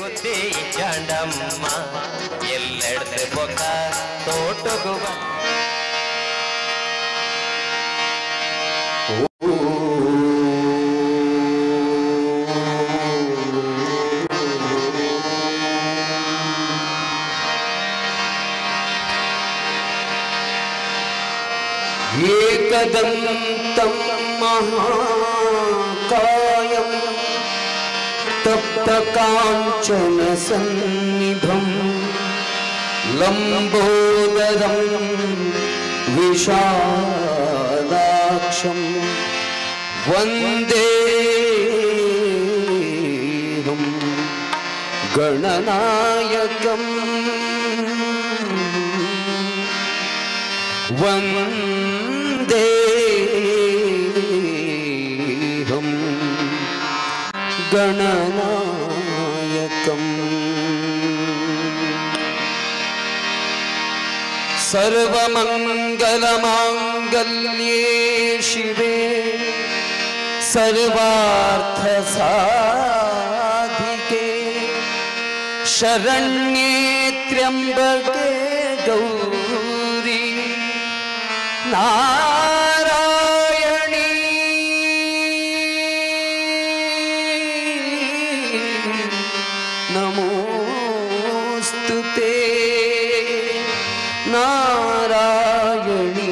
ಬುದ್ಧಿ ಇಜ್ಜಾಂಡಮ್ಮ ಎಲ್ಲೆಡ್ದು ಬೊಕ ತೋಟಗು एकदन्तं महाकायं तप्तकाञ्चनसन्निभं लम्बोदरं विशालाक्षं वन्देऽहं गणनायकम् वन्देऽहं गणनायकम्। सर्वमङ्गलमाङ्गल्ये शिवे सर्वार्थसाधिके शरण्ये त्र्यम्बके गौरी नारायणी नमोस्तुते नारायणी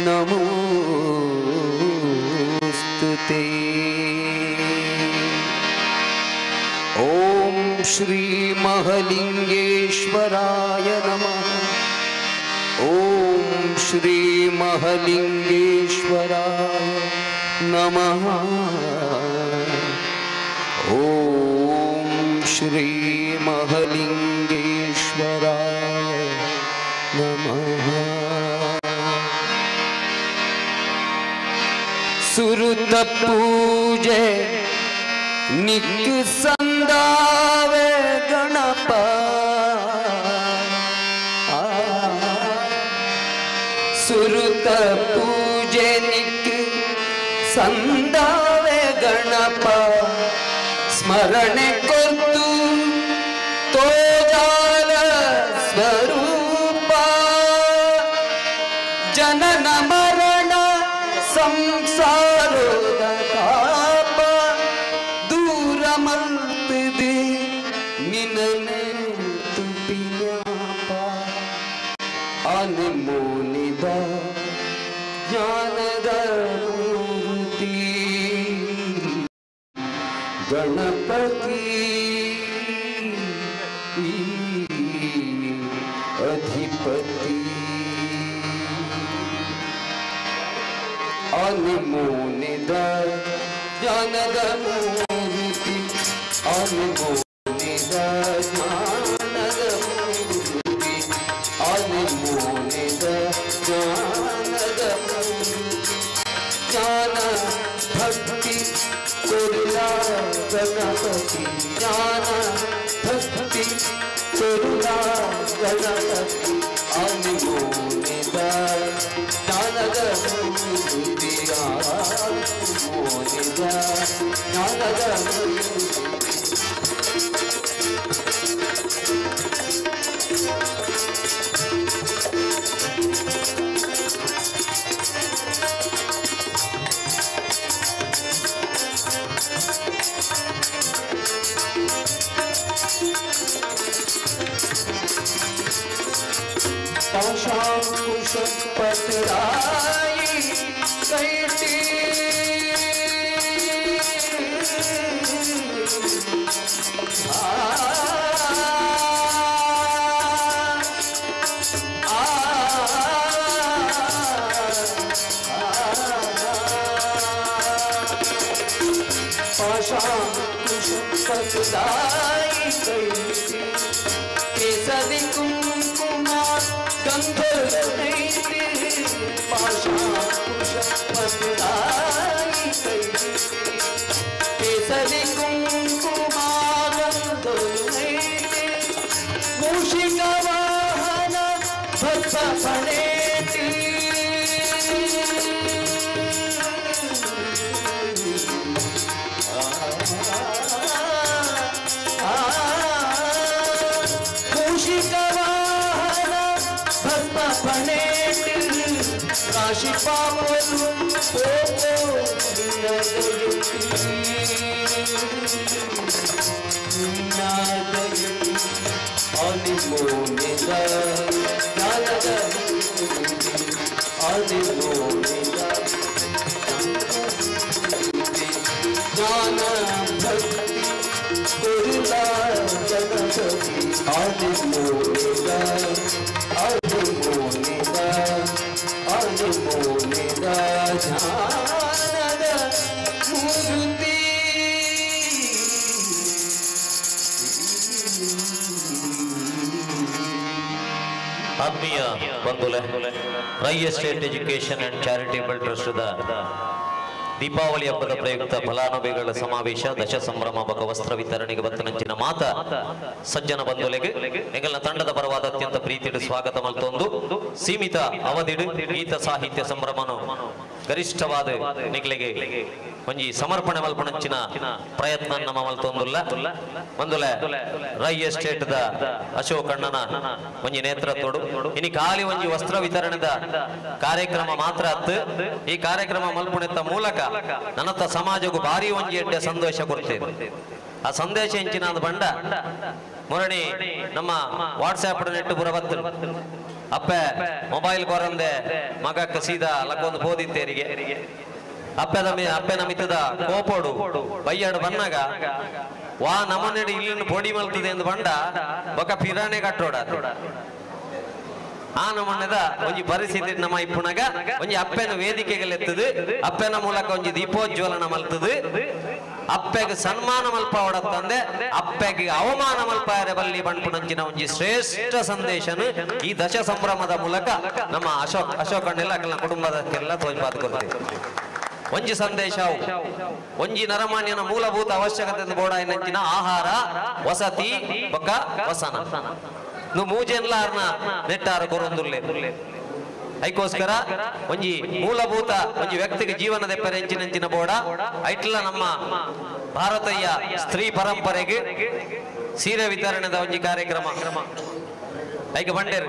नमोस्तुते। ॐ श्री महलिंगेश्वराय नमः। ॐ श्री महलिंगेश्वराय नमः। ॐ श्री महलिंगेश्वराय नमः। सुरुत पूजे निक संदावे गणप सुरुत पूजे निक संदावे गणप स्मरण कोर्तु तो जाल स्वरूप जनन मरण संसारोद ताप दूर मल्तिदि निनने तुपिन्याप अनमोनिದ ಜ್ಞಾನದ ಮೂರ್ತಿ ಗಣಪತಿ ಅಧಿಪತಿ ಅನಮೋನಿದ ಜ್ಞಾನದ ಮೂರ್ತಿ ಅನಮೋನಿದ ಜ್ಞಾನದ ಮೂರ್ತಿ ಅನಮೋನಿದ ಜ್ಞಾನದ ಮೂರ್ತಿ ಜ್ಞಾನ ಭಕ್ತಿ ಕೊರುಲಾ ಗಣಪತಿ ಜ್ಞಾನ ಭಕ್ತಿ ಕೊರುಲಾ ಗಣಪತಿ ಅನಮೋನಿದ ಜ್ಞಾನದ ಮೂರ್ತಿ ಅನಮೋನಿದ ಜ್ಞಾನದ ಮೂರ್ತಿ. पाशांकुशपतराई कैटी पाशांकुशपतराई कैटी केसरी कुंकुम गंधर्वैति पाशांकुशपतराई कैटी केसरी कुंकुम गंधर्वैति मूषिक वाहन भस्म फणेति ರಾಶಿ ಪಾಪಲು ಪೋಪೋ ನಿನ್ನ ದಯೆ ಆದಿಮೋನಿದ ಜ್ಞಾನದ ಆದಿಮೋನಿದ ಜ್ಞಾನ ಭಕ್ತಿ ಕೊರಿಲ ಜಗಪತಿ ಆದಿಮೋನಿದ ಆದಿಮೋನಿದ ಆದಿಮೋನಿದ ಜ್ಞಾನದ ಮೂರ್ತಿ. ಆತ್ಮೀಯ ಬಂಧುಲೆ, Rai estate education and charitable trust Deepavali ಹಬ್ಬದ ಪ್ರಯುಕ್ತ ಫಲಾನುಭವಿಗಳ ಸಮಾವೇಶ ದಶ ಸಂಭ್ರಮ ಬಕ ವಸ್ತ್ರ ವಿತರಣೆಗೆ ಬತ್ತನಂಚಿನ ಮಾತ ಸಜ್ಜನ ಬಂಧುಲೆಗೆ ಎಂಗಲ್ನ ತಂಡದ ಪರವಾದ ಅತ್ಯಂತ ಪ್ರೀತಿಡು ಸ್ವಾಗತ ಮಲ್ತೊಂದು ಸೀಮಿತ ಅವಧಿಡು ಗೀತ ಸಾಹಿತ್ಯ ಸಂಭ್ರಮನು ಗರಿಷ್ಠವಾದ ನಿಗ್ಲಿಗೆ ಒಂಜಿ ಸಮರ್ಪಣೆ ಮಲ್ಪಣಂಚಿನ ಪ್ರಯತ್ನ ನಮ್ಮ ಮಲ್ತೊಂದುಲ್ಲ. ಬಂಧುಲೆ, ರೈ ಎಸ್ಟೇಟ್ the Ashok ಅಣ್ಣನ ಒಂಜಿ ನೇತೃತ್ವಡು ಇನಿ ಖಾಲಿ ಒಂಜಿ ವಸ್ತ್ರ ವಿತರಣೆದ ಕಾರ್ಯಕ್ರಮ ಮಾತ್ರ ಅತ್ತು ಈ ಕಾರ್ಯಕ್ರಮ ಮಲ್ಪುಣೆತ್ತ ಮೂಲಕ ನನ್ನತ್ತ ಸಮಾಜಕ್ಕೂ ಭಾರಿ ಒಂಜಿ ಎಡ್ಡೆ ಸಂದೇಶ ಕೊಡ್ತೇವೆ. ಆ ಸಂದೇಶ ಎಂಚಿನ ಬಂಡ ಮುರಣಿ ನಮ್ಮ ವಾಟ್ಸ್ಆಪ್ ನೆಟ್ಟು ಪುರ ಬತ್ತು ಅಪ್ಪೆ ಮೊಬೈಲ್ ಕೊರಂದೆ ಮಗಕ್ಕೆ ಸೀದಾ ಲಕ್ಕೊಂದು ಬೋದಿತ್ತೇರಿಗೆ ಅಪ್ಪೆದ ಅಪ್ಪೆನ ಮಿತ್ತದ ಕೋಪೋಡು ಬಯ್ಯಾಡು ಬನ್ನಾಗ ವಾ ನಮ್ಮನೆಡು ಇಲ್ಲಿ ಪೊಡಿ ಮಲ್ತದೆ ಎಂದು ಬಂಡ ಬೊಕ ಪಿರಾಣೆ ಕಟ್ಟೋಡ ಆ ನಮ್ಮನೆದ ಒಂಜಿ ಪರಿಸ್ಥಿತಿ ನಮ್ಮ ಇಪ್ಪುನಗ ಒಂಜಿ ಅಪ್ಪೆನ ವೇದಿಕೆಗಲೆತ್ತದು ಅಪ್ಪೆನ ಮೂಲಕ ಒಂಜಿ ದೀಪೋಜ್ವಲನ ಮಲ್ತದು ಅಪ್ಪೆಗೆ ಸನ್ಮಾನ ಮಲ್ಪ ಹೊಡತ್ತಂದೆ ಅಪ್ಪೆಗೆ ಅವಮಾನ ಮಲ್ಪಾರೆ ಬಲ್ಲಿ ಬಣ್ಪುನಂಚಿನ ಒಂಜಿ ಶ್ರೇಷ್ಠ ಸಂದೇಶನ ಈ ದಶ ಸಂಭ್ರಮದ ಮೂಲಕ ನಮ್ಮ ಅಶೋಕ್ ಅಶೋಕ್ ಅಣ್ಣೆಲ್ಲ ಅಕಲ್ನ ಕುಟುಂಬದಕ್ಕೆಲ್ಲ ತೋಜ್ಪಾತ್ ಕೊಡ್ತೇವೆ. ಒಂಜಿ ಸಂದೇಶ ಒಂಜಿ ನರಮಾನ್ಯನ ಮೂಲಭೂತ ಅವಶ್ಯಕತೆ ಬೋಡ ಆಹಾರ ವಸತಿ ಬೊಕ್ಕ ವಸನ ಮೂಜೆನ್ಲ ಅರ್ನ ನೆಟ್ಟಾರ ಕೊರೊಂದುಲ್ಲೆ. ಐಕೋಸ್ಕರ ಒಂಜಿ ಮೂಲಭೂತ ಒಂಜಿ ವ್ಯಕ್ತಿಗೆ ಜೀವನದ ಪೆರೆಂಚಿನಂಚಿನ ಬೋಡ ಐಟ್ಲ ನಮ್ಮ ಭಾರತೀಯ ಸ್ತ್ರೀ ಪರಂಪರೆಗೆ ಸೀರೆ ವಿತರಣೆದ ಒಂಜಿ ಕಾರ್ಯಕ್ರಮ ಐಕ ಬಂಡೇರು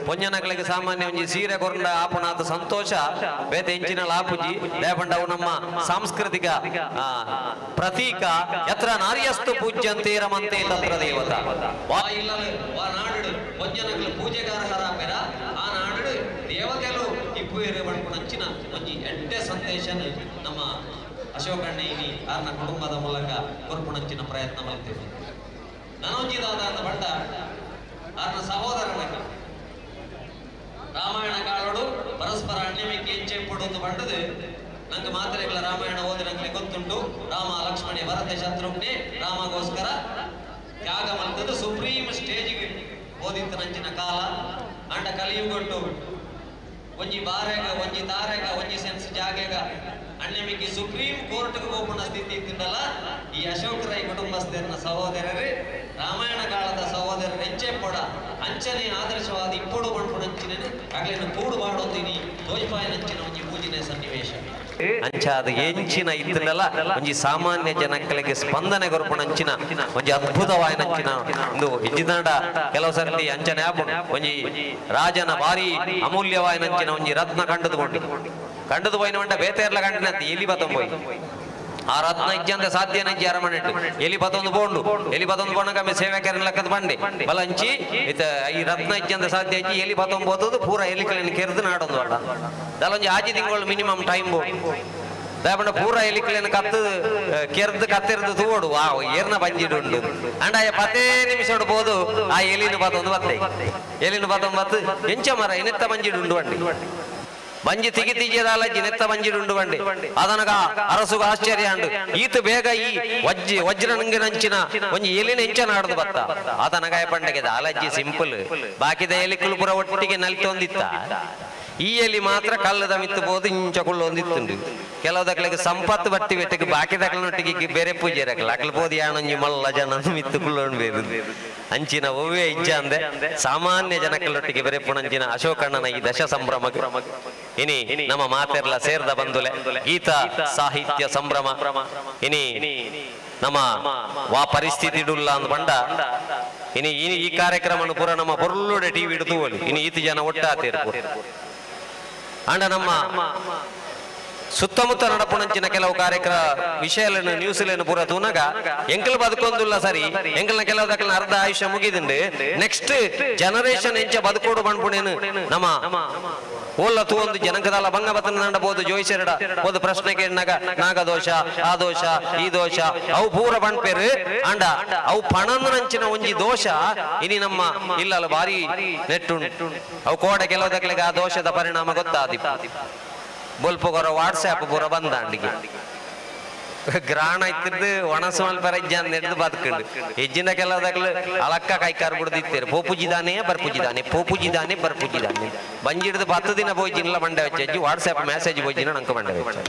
ಪೊಂಜನಗಳಿಗೆ ಸಾಮಾನ್ಯ ಒಂಜಿ ಸೀರೆ ಕೊರಂಡ ಆಪಣಾದ ಸಂತೋಷ ಬೇತೆ ಎಂಚಿನ ಲಾಪುಜಿ ದೇಪಂಡವು ನಮ್ಮ ಸಾಂಸ್ಕೃತಿಕ ಪ್ರತೀಕ. ಯತ್ರ ನಾರ್ಯಸ್ತು ಪೂಜ್ಯಂತೆ ರಮಂತೆ ತತ್ರ ದೇವತಾ. ವಾ ಇಲ್ಲಲು ವಾ ನಾಡು ಪೊಂಜನಗಳು ಪೂಜೆಗಾರರ ಪೆರ ಆ ನಾಡು ದೇವತೆಲು ಇಪ್ಪುವೇರು ಬಣ್ಪುನಂಚಿನ ಒಂಜಿ ಎಡ್ಡೆ ಸಂದೇಶನ ನಮ್ಮ ಅಶೋಕಣ್ಣ ಇನಿ ಆರ್ನ ಕುಟುಂಬದ ಮೂಲಕ ಕೊರ್ಪುನಂಚಿನ ಪ್ರಯತ್ನ ಮಾಡ್ತೇವೆ. ನನೊಂಜಿದಾದ ಬಂಡ ಆರ್ನ ಸಹೋದರನಕ ರಾಮಾಯಣ ಕಾಲೋಡು ಪರಸ್ಪರ ಅಣ್ಯಮಿಕೆ ಎಂಚೆಂಪುಡು ಬಂಡದು ನಂಗೆ ಮಾತ್ರೆಗಳ ರಾಮಾಯಣ ಓದಿ ನಂಗೆ ಗೊತ್ತುಂಟು. ರಾಮ ಲಕ್ಷ್ಮಣೆ ಭರತ ಶತ್ರುಘ್ನೆ ರಾಮಗೋಸ್ಕರ ತ್ಯಾಗ ಮಲ್ತದ್ದು ಸುಪ್ರೀಂ ಸ್ಟೇಜಿಗೆ ಓದಿತ್ತು ನಂಚಿನ ಕಾಲ. ಅಂಡ ಕಲಿಯುಗೊಟ್ಟು ಒಂಜಿ ಬಾರೆಗ ಒಂಜಿ ತಾರೆಗ ಒಂಜಿ ಸೆನ್ಸ್ ಜಾಗೆಗ ಅಣ್ಯಮಿಕೆ ಸುಪ್ರೀಂ ಕೋರ್ಟ್ಗೆ ಹೋಗುವ ಸ್ಥಿತಿ ಇತ್ತಿದ್ದಲ್ಲ. ಈ ಅಶೋಕ್ ರೈ ಕುಟುಂಬಸ್ಥರನ ಸಹೋದರರೇ ರಾಮಾಯಣ ಕಾಲದ ಸಹೋದರರು ಎಂಚೆಪ್ಪೊಡ ಅಂಚನೆ ಆದರ್ಶವಾದ ಇಪ್ಪೊಡು ಬಣ್ಪುನಂಚಿನ ಅಗ್ಲೇನು ಕೂಡು ಮಾಡೋತೀನಿ ತೋಜ್ಪಾಯನಂಚಿನ ಒಂಜಿ ಪೂಜಿನ ಸನ್ನಿವೇಶ. ಅಂಚಾದ ಎಂಚಿನ ಇತ್ತಲ್ಲ ಒಂಜಿ ಸಾಮಾನ್ಯ ಜನಕ್ಕಳಿಗೆ ಸ್ಪಂದನೆ ಕೊರ್ಪುನಂಚಿನ ಒಂಜಿ ಅದ್ಭುತವಾಯನಂಚಿನ ಒಂದು ಇಂಜಿನಾಡ ಕೆಲವು ಸರ್ತಿ ಅಂಚನೆ ಆಪುಂಡು. ಒಂಜಿ ರಾಜನ ಭಾರಿ ಅಮೂಲ್ಯವಾಯನಂಚಿನ ಒಂಜಿ ರತ್ನ ಕಂಡದು ಕಂಡದು ಪೋಯಿನ ಮಂಟ ಬೇತೆರ್ಲ ಕಂಡಿನಂತೆ ಎಲಿ ಬತ್ತೊಂಬೋಯಿ ಆ ರತ್ನ ಇಜ್ಜಂತೆ ಸಾಧ್ಯನ ಇಜ್ಜಿ ಅರಮನೆಟ್ಟು ಎಲಿ ಬತ್ತೊಂದು ಪೋಂಡು ಎಲಿ ಬತ್ತೊಂದು ಪೋಣಗ ಮೆ ಸೇವೆಕರನ ಲೆಕ್ಕದ ಬಂಡೆ ಬಲಂಚಿ ಇತ ಈ ರತ್ನ ಇಜ್ಜಂತೆ ಸಾಧ್ಯ ಇಜ್ಜಿ ಎಲಿ ಬತ್ತೊಂದು ಹೋತದು ಪೂರ ಎಲಿಕಲೆನ್ ಕೆರೆದು ನಾಡೊಂದು ಅಲ್ಲ ದಲೊಂಜಿ ಆಜಿ ತಿಂಗಳು ಮಿನಿಮಮ್ ಟೈಮ್ ಬೋ ದಾಪಂಡ ಪೂರ ಎಲಿಕಲೆನ್ ಕತ್ತು ಕೆರೆದು ಕತ್ತೆರೆದು ತೂವೋಡು ಆ ಏರ್ನ ಬಂಜಿಡು ಉಂಡು ಅಂಡ ಆಯ ಪತ್ತೇ ನಿಮಿಷಡು ಬೋದು ಆ ಎಲಿನ ಬತ್ತೊಂದು ಬತ್ತೆ ಎಲಿನ ಬತ್ತೊಂದು ಬತ್ತು ಎಂಚ ಮರ ಎನೆತ್ತ ಬಂಜಿಡು ಉಂಡು ಅಂಡಿ ಬಂಜಿ ತಿಗಿ ತಿಜಿಯದಾಲಜ್ಜಿ ನೆತ್ತ ಬಂಜಿಡುಂಡು ಬಂಡಿ ಅದನಗ ಅರಸುಗ ಆಶ್ಚರ್ಯ ಅಂಡು ಈತ ಬೇಗ ಈ ವಜ್ಜಿ ವಜ್ರನಂಗಿನಂಚಿನ ಒಂಜಿ ಎಲಿನ ಎಂಚ ನಾಡದು ಬತ್ತ ಆತನಗಾಯ ಪಂಡಗೆ ಅಲಜ್ಜಿ ಸಿಂಪಲ್ ಬಾಕಿದ ಎಲಿಕುಲು ಪುರ ಒಟ್ಟಿಗೆ ನಲ್ತೊಂದಿತ್ತ ಈ ಎಲಿ ಮಾತ್ರ ಕಲ್ಲದ ಮಿತ್ತು ಬೋದು ಇಂಚ ಕುಳ್ಳೊಂದಿತ್ತುಂಡು ಕೆಲವು ದಕ್ಲಿಗೆ ಸಂಪತ್ತು ಬಟ್ಟಿ ಬೆಟ್ಟಕ್ಕೆ ಬಾಕಿ ದಕ್ಲನೊಟ್ಟಿಗೆ ಬೇರೆ ಪೂಜೆ ರಕಲ ಅಕ್ಲು ಬೋದು ಯಾನೊಂಜಿ ಮಲ್ಲ ಜನ ಮಿತ್ತು ಕುಳ್ಳೊಂಡು ಬೇರು ಅಂಚಿನ ಒವ್ವೇ ಇಜ್ಜ ಅಂದೆ ಸಾಮಾನ್ಯ ಜನಕ್ಕಲೊಟ್ಟಿಗೆ ಬೇರೆ ಪುಣಂಚಿನ ಅಶೋಕಣ್ಣನ ಈ ದಶ ಸಂಭ್ರಮ ಇನಿ ನಮ್ಮ ಮಾತೆರ್ಲ ಸೇರ್ದ ಬಂಧುಲೆ ಗೀತಾ ಸಾಹಿತ್ಯ ಸಂಭ್ರಮ ಇನಿ ನಮ್ಮ ವಾ ಪರಿಸ್ಥಿತಿ ಇಡುಲ್ಲ ಅಂದ್ ಬಂಡ ಇನಿ ಈ ಕಾರ್ಯಕ್ರಮವನ್ನು ಪೂರ ನಮ್ಮ ಪೊರ್ಲುಡೆ ಟಿವಿ ಹಿಡಿದು ಇನಿ ಈತ ಜನ ಒಟ್ಟಾತಿರ್ಪು. ಆಂಡ ನಮ್ಮ ಸುತ್ತಮುತ್ತ ನಡಪುಣಂಚಿನ ಕೆಲವು ಕಾರ್ಯಕ್ರಮ ವಿಷಯಗಳನ್ನು ನ್ಯೂಸ್ಲೇನು ಪೂರ ತೂನಗ ಎಂಕಲ್ ಬದುಕೊಂದುಲ್ಲ ಸರಿ ಎಂಕಲ್ನ ಕೆಲವು ದಕ್ಕಲ್ನ ಅರ್ಧ ಆಯುಷ್ಯ ಮುಗಿದಿಂಡು ನೆಕ್ಸ್ಟ್ ಜನರೇಷನ್ ಎಂಚ ಬದುಕೋಡು ಬಂಡ್ಪುಣೇನು ನಮ್ಮ ಓಲ್ಲ ತೂವೊಂದು ಜನಕದಲ್ಲ ಬಂಗ ಬತ್ತನ ದಂಡ ಬೋದು ಜೋಯಿಸೆರಡ ಬೋದು ಪ್ರಶ್ನೆ ಕೇಳಿನಾಗ ನಾಗದೋಷ ಆ ದೋಷ ಈ ದೋಷ ಅವು ಪೂರ ಬಂಡ್ಪೇರು ಅಂಡ ಅವು ಪಣಂದನಂಚಿನ ಒಂಜಿ ದೋಷ ಇನಿ ನಮ್ಮ ಇಲ್ಲಲ್ಲ ಭಾರಿ ನೆಟ್ಟುಂಡು ಅವು ಕೋಡೆ ಕೆಲವು ದಕ್ಕಲಿಗೆ ಆ ದೋಷದ ಪರಿಣಾಮ ಗೊತ್ತಾದಿ ಬೊಲ್ಪುಗೊರ ವಾಟ್ಸ್ಆ್ಯಪ್ ಪೂರ ಬಂದಾಂಡಿಗೆ ಗ್ರಾಣ ಇತ್ತಿದ್ದು ಒಣಸು ಮಲ್ಪರ ಇಜ್ಜಾನ್ ಹಿಡ್ದು ಬದುಕಂಡು ಹೆಜ್ಜಿನ ಕೆಲವದಾಗಲು ಅಲಕ್ಕ ಕೈಕಾರ್ ಬಿಡ್ದಿತ್ತೀರಿ ಪೋಪುಜಿದಾನೆ ಬರ್ಪುಜಿದಾನೆ ಪೋಪುಜಿದಾನೆ ಬರ್ಪುಜಿದಾನೆ ಬಂಜಿಡ್ದು 10 ದಿನ ಪೋಯ್ಜಿನ್ಲ ಮಂಡೆ ವಚ್ಚಿ ವಾಟ್ಸ್ಆ್ಯಪ್ ಮೆಸೇಜ್ ಪೋಯ್ಜಿನ ನಂಗೆ ಮಂಡೆ ವಚ್ಚ.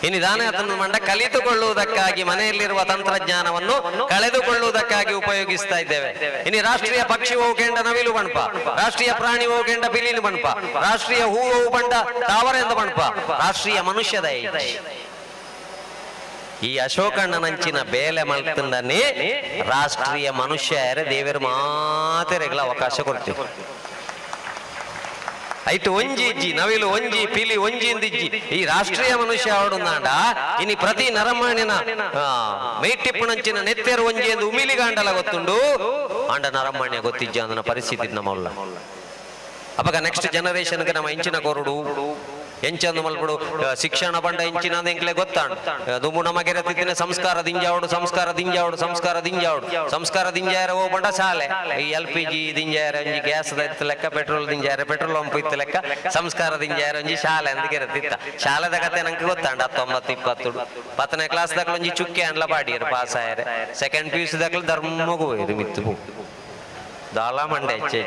ಇನ್ನಿದಾನೆ ಅದನ್ನು ಮಂಡ ಕಲಿತುಕೊಳ್ಳುವುದಕ್ಕಾಗಿ ಮನೆಯಲ್ಲಿರುವ ತಂತ್ರಜ್ಞಾನವನ್ನು ಕಳೆದುಕೊಳ್ಳುವುದಕ್ಕಾಗಿ ಉಪಯೋಗಿಸ್ತಾ ಇದ್ದೇವೆ. ಇನ್ನು ರಾಷ್ಟ್ರೀಯ ಪಕ್ಷಿ ಹೋಗೆಂಡ ನವಿಲು ಬಣಪ, ರಾಷ್ಟ್ರೀಯ ಪ್ರಾಣಿ ಹೋಗೆಂಡ ಪಿಲಿನು ಬಣಪ, ರಾಷ್ಟ್ರೀಯ ಹೂವು ಬಂಡ ತಾವರೆಂದ ಬಣಪ, ರಾಷ್ಟ್ರೀಯ ಮನುಷ್ಯದ ಈ ಅಶೋಕಣ್ಣನಂಚಿನ ಬೇಲೆ ಮಲ್ತಂದನೆ ರಾಷ್ಟ್ರೀಯ ಮನುಷ್ಯ ದೇವರು ಮಾತೆರೆಗಳ ಅವಕಾಶ ಕೊಡ್ತೀವಿ. ಐಟು ಒಂಜಿ ಇಜ್ಜಿ ನವಿಲು ಒಂಜಿ ಪಿಲಿ ಒಂಜಿ ಇಂದಿಜ್ಜಿ ಈ ರಾಷ್ಟ್ರೀಯ ಮನುಷ್ಯ ಅವಡುಂದಾಂಡ ಇನಿ ಪ್ರತಿ ನರಮಾಣಿನ ಮೇಟಿಪ್ಪುಣಂಚಿನ ನೆತ್ತೆರು ಒಂಜಿ ಎಂದು ಉಮಿಲಿಗಾಂಡಲ ಗೊತ್ತುಂಡು ಆಂಡ ನರಮಾಣ್ಯ ಗೊತ್ತಿಜ್ಜ ಅಂದನ ಪರಿಸ್ಥಿತಿ ನಮ್ಮಲ್ಲ. ಅವಾಗ ನೆಕ್ಸ್ಟ್ ಜನರೇಷನ್ಗೆ ನಮ್ಮ ಇಂಚಿನ ಕೊರಡು ಎಂಚಂದು ಮಲ್ಪಡು ಶಿಕ್ಷಣ ಬಂಡ ಎಂಚಿನ ಎಂಕ್ಲೆ ಗೊತ್ತಾಂಡು ದುಂಬು ನಮಗೆ ರತಿನ ಸಂಸ್ಕಾರ ದಿಂಜಾವಡು ಸಂಸ್ಕಾರ ದಿಂಜಾವಡು ಸಂಸ್ಕಾರ ದಿಂಜಾವಡು ಸಂಸ್ಕಾರ ದಿಂಜಾರ ಓ ಬಂಡ ಶಾಲೆ ಈ ಎಲ್ ಪಿ ಜಿ ದಿಂಜಾರ ಒಂಜಿ ಗ್ಯಾಸ್ ಇತ್ತು ಲೆಕ್ಕ ಪೆಟ್ರೋಲ್ ದಿಂಜಾರ ಪೆಟ್ರೋಲ್ ಪಂಪ್ ಇತ್ತು ಲೆಕ್ಕ ಸಂಸ್ಕಾರ ದಿಂಜಾರ ಒಂಜಿ ಶಾಲೆ ಅಂದ್ ಗೆರತಿತ್ತ ಶಾಲೆದ ಕತೆ ನಂಗೆ ಗೊತ್ತಾಂಡು 19 20 10ನೇ ಕ್ಲಾಸ್ ದಾಖಲು ಒಂಜಿ ಚುಕ್ಕೆ ಅಂಡ್ಲ ಬಾಡಿಯರು ಪಾಸ್ ಆಯರೆ ಸೆಕೆಂಡ್ ಪಿ ಯು ಸಿ ದಾಖಲು ಧರ್ಮಗು ಹೋಯಿರು ಮಿತ್ತು ದಾಳ ಮಂಡೆ ಹೆಚ್ಚೆ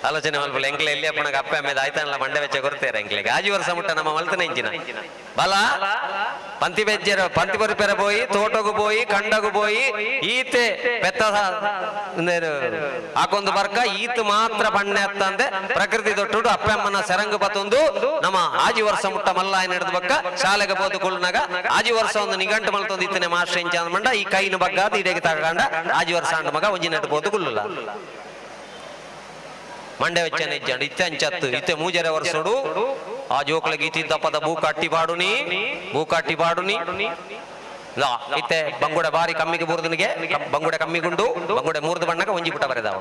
ಆಲೋಚನೆ ಮಲ್ಪುಲ ಎಂಕ್ಲೆ ಎಲ್ಲಿ ಅಪ್ಪಣಗ ಅಪ್ಪ ಅಮ್ಮೇದ ಆಯ್ತಾನಲ್ಲ ಮಂಡೆ ವೆಚ್ಚ ಕೊಡ್ತೇರೆ ಎಂಕ್ಲೆಗೆ ಆಜಿ ವರ್ಷ ಮುಟ್ಟ ನಮ್ಮ ಮಲ್ತನ ಇಂಚಿನ ಬಲ ಪಂತಿ ಬೆಜ್ಜರ ಪಂತಿ ಬರುಪೆರ ಪೋಯಿ ತೋಟಗು ಪೋಯಿ ಕಂಡಗು ಪೋಯಿ ಈತೆ ಪೆತ್ತ ಆಕೊಂದು ಬರ್ಕ ಈತ ಮಾತ್ರ ಬಣ್ಣೆ ಅತ್ತಂದೆ ಪ್ರಕೃತಿ ದೊಟ್ಟುಡು ಅಪ್ಪ ಅಮ್ಮನ ಸೆರಂಗು ಬತ್ತೊಂದು ನಮ್ಮ ಆಜಿ ವರ್ಷ ಮುಟ್ಟ ಮಲ್ಲ ಹಿಡಿದು ಬಕ್ಕ ಶಾಲೆಗೆ ಬೋದು ಕುಳ್ನಾಗ ಆಜಿ ವರ್ಷ ಒಂದು ನಿಘಂಟು ಮಲ್ತೊಂದು ಇತ್ತನೆ ಮಾಸ್ಟರ್ ಇಂಚ ಅಂದ್ಮಂಡ ಈ ಕೈನು ಬಗ್ಗಾದ ಇಡೆಗೆ ತಗೊಂಡ ಆಜಿ ವರ್ಷ ಅಂಡ ಮಗ ಒಂಜಿ ನೆಟ್ಟು ಬೋದು ಕುಲ್ಲಲ್ಲ ಮಂಡೆ ವೆಚ್ಚನ ಇಜ್ಜಂಡು ಇತ್ತೆ ಅಂಚತ್ತು ಇತ್ತೆ ಮೂಜರೆ ವರ್ಷಡು ಆ ಜೋಕ್ಲಗೆ ಇತ್ತಿದ್ದಪ್ಪದ ಬೂಕಾಟ್ಟಿ ಪಾಡುನಿ ಬೂಕಾಟ್ಟಿ ಪಾಡುನಿ ಲಾ ಇತ್ತೆ ಬಂಗುಡೆ ಬಾರಿ ಕಮ್ಮಿಗೆ ಬೂರ್ದನಿಗೆ ಬಂಗುಡೆ ಕಮ್ಮಿಗುಂಡು ಬಂಗುಡೆ ಮೂರ್ದು ಬಣ್ಣಕ ಒಂಜಿ ಪುಟ ಬರೆದಾವ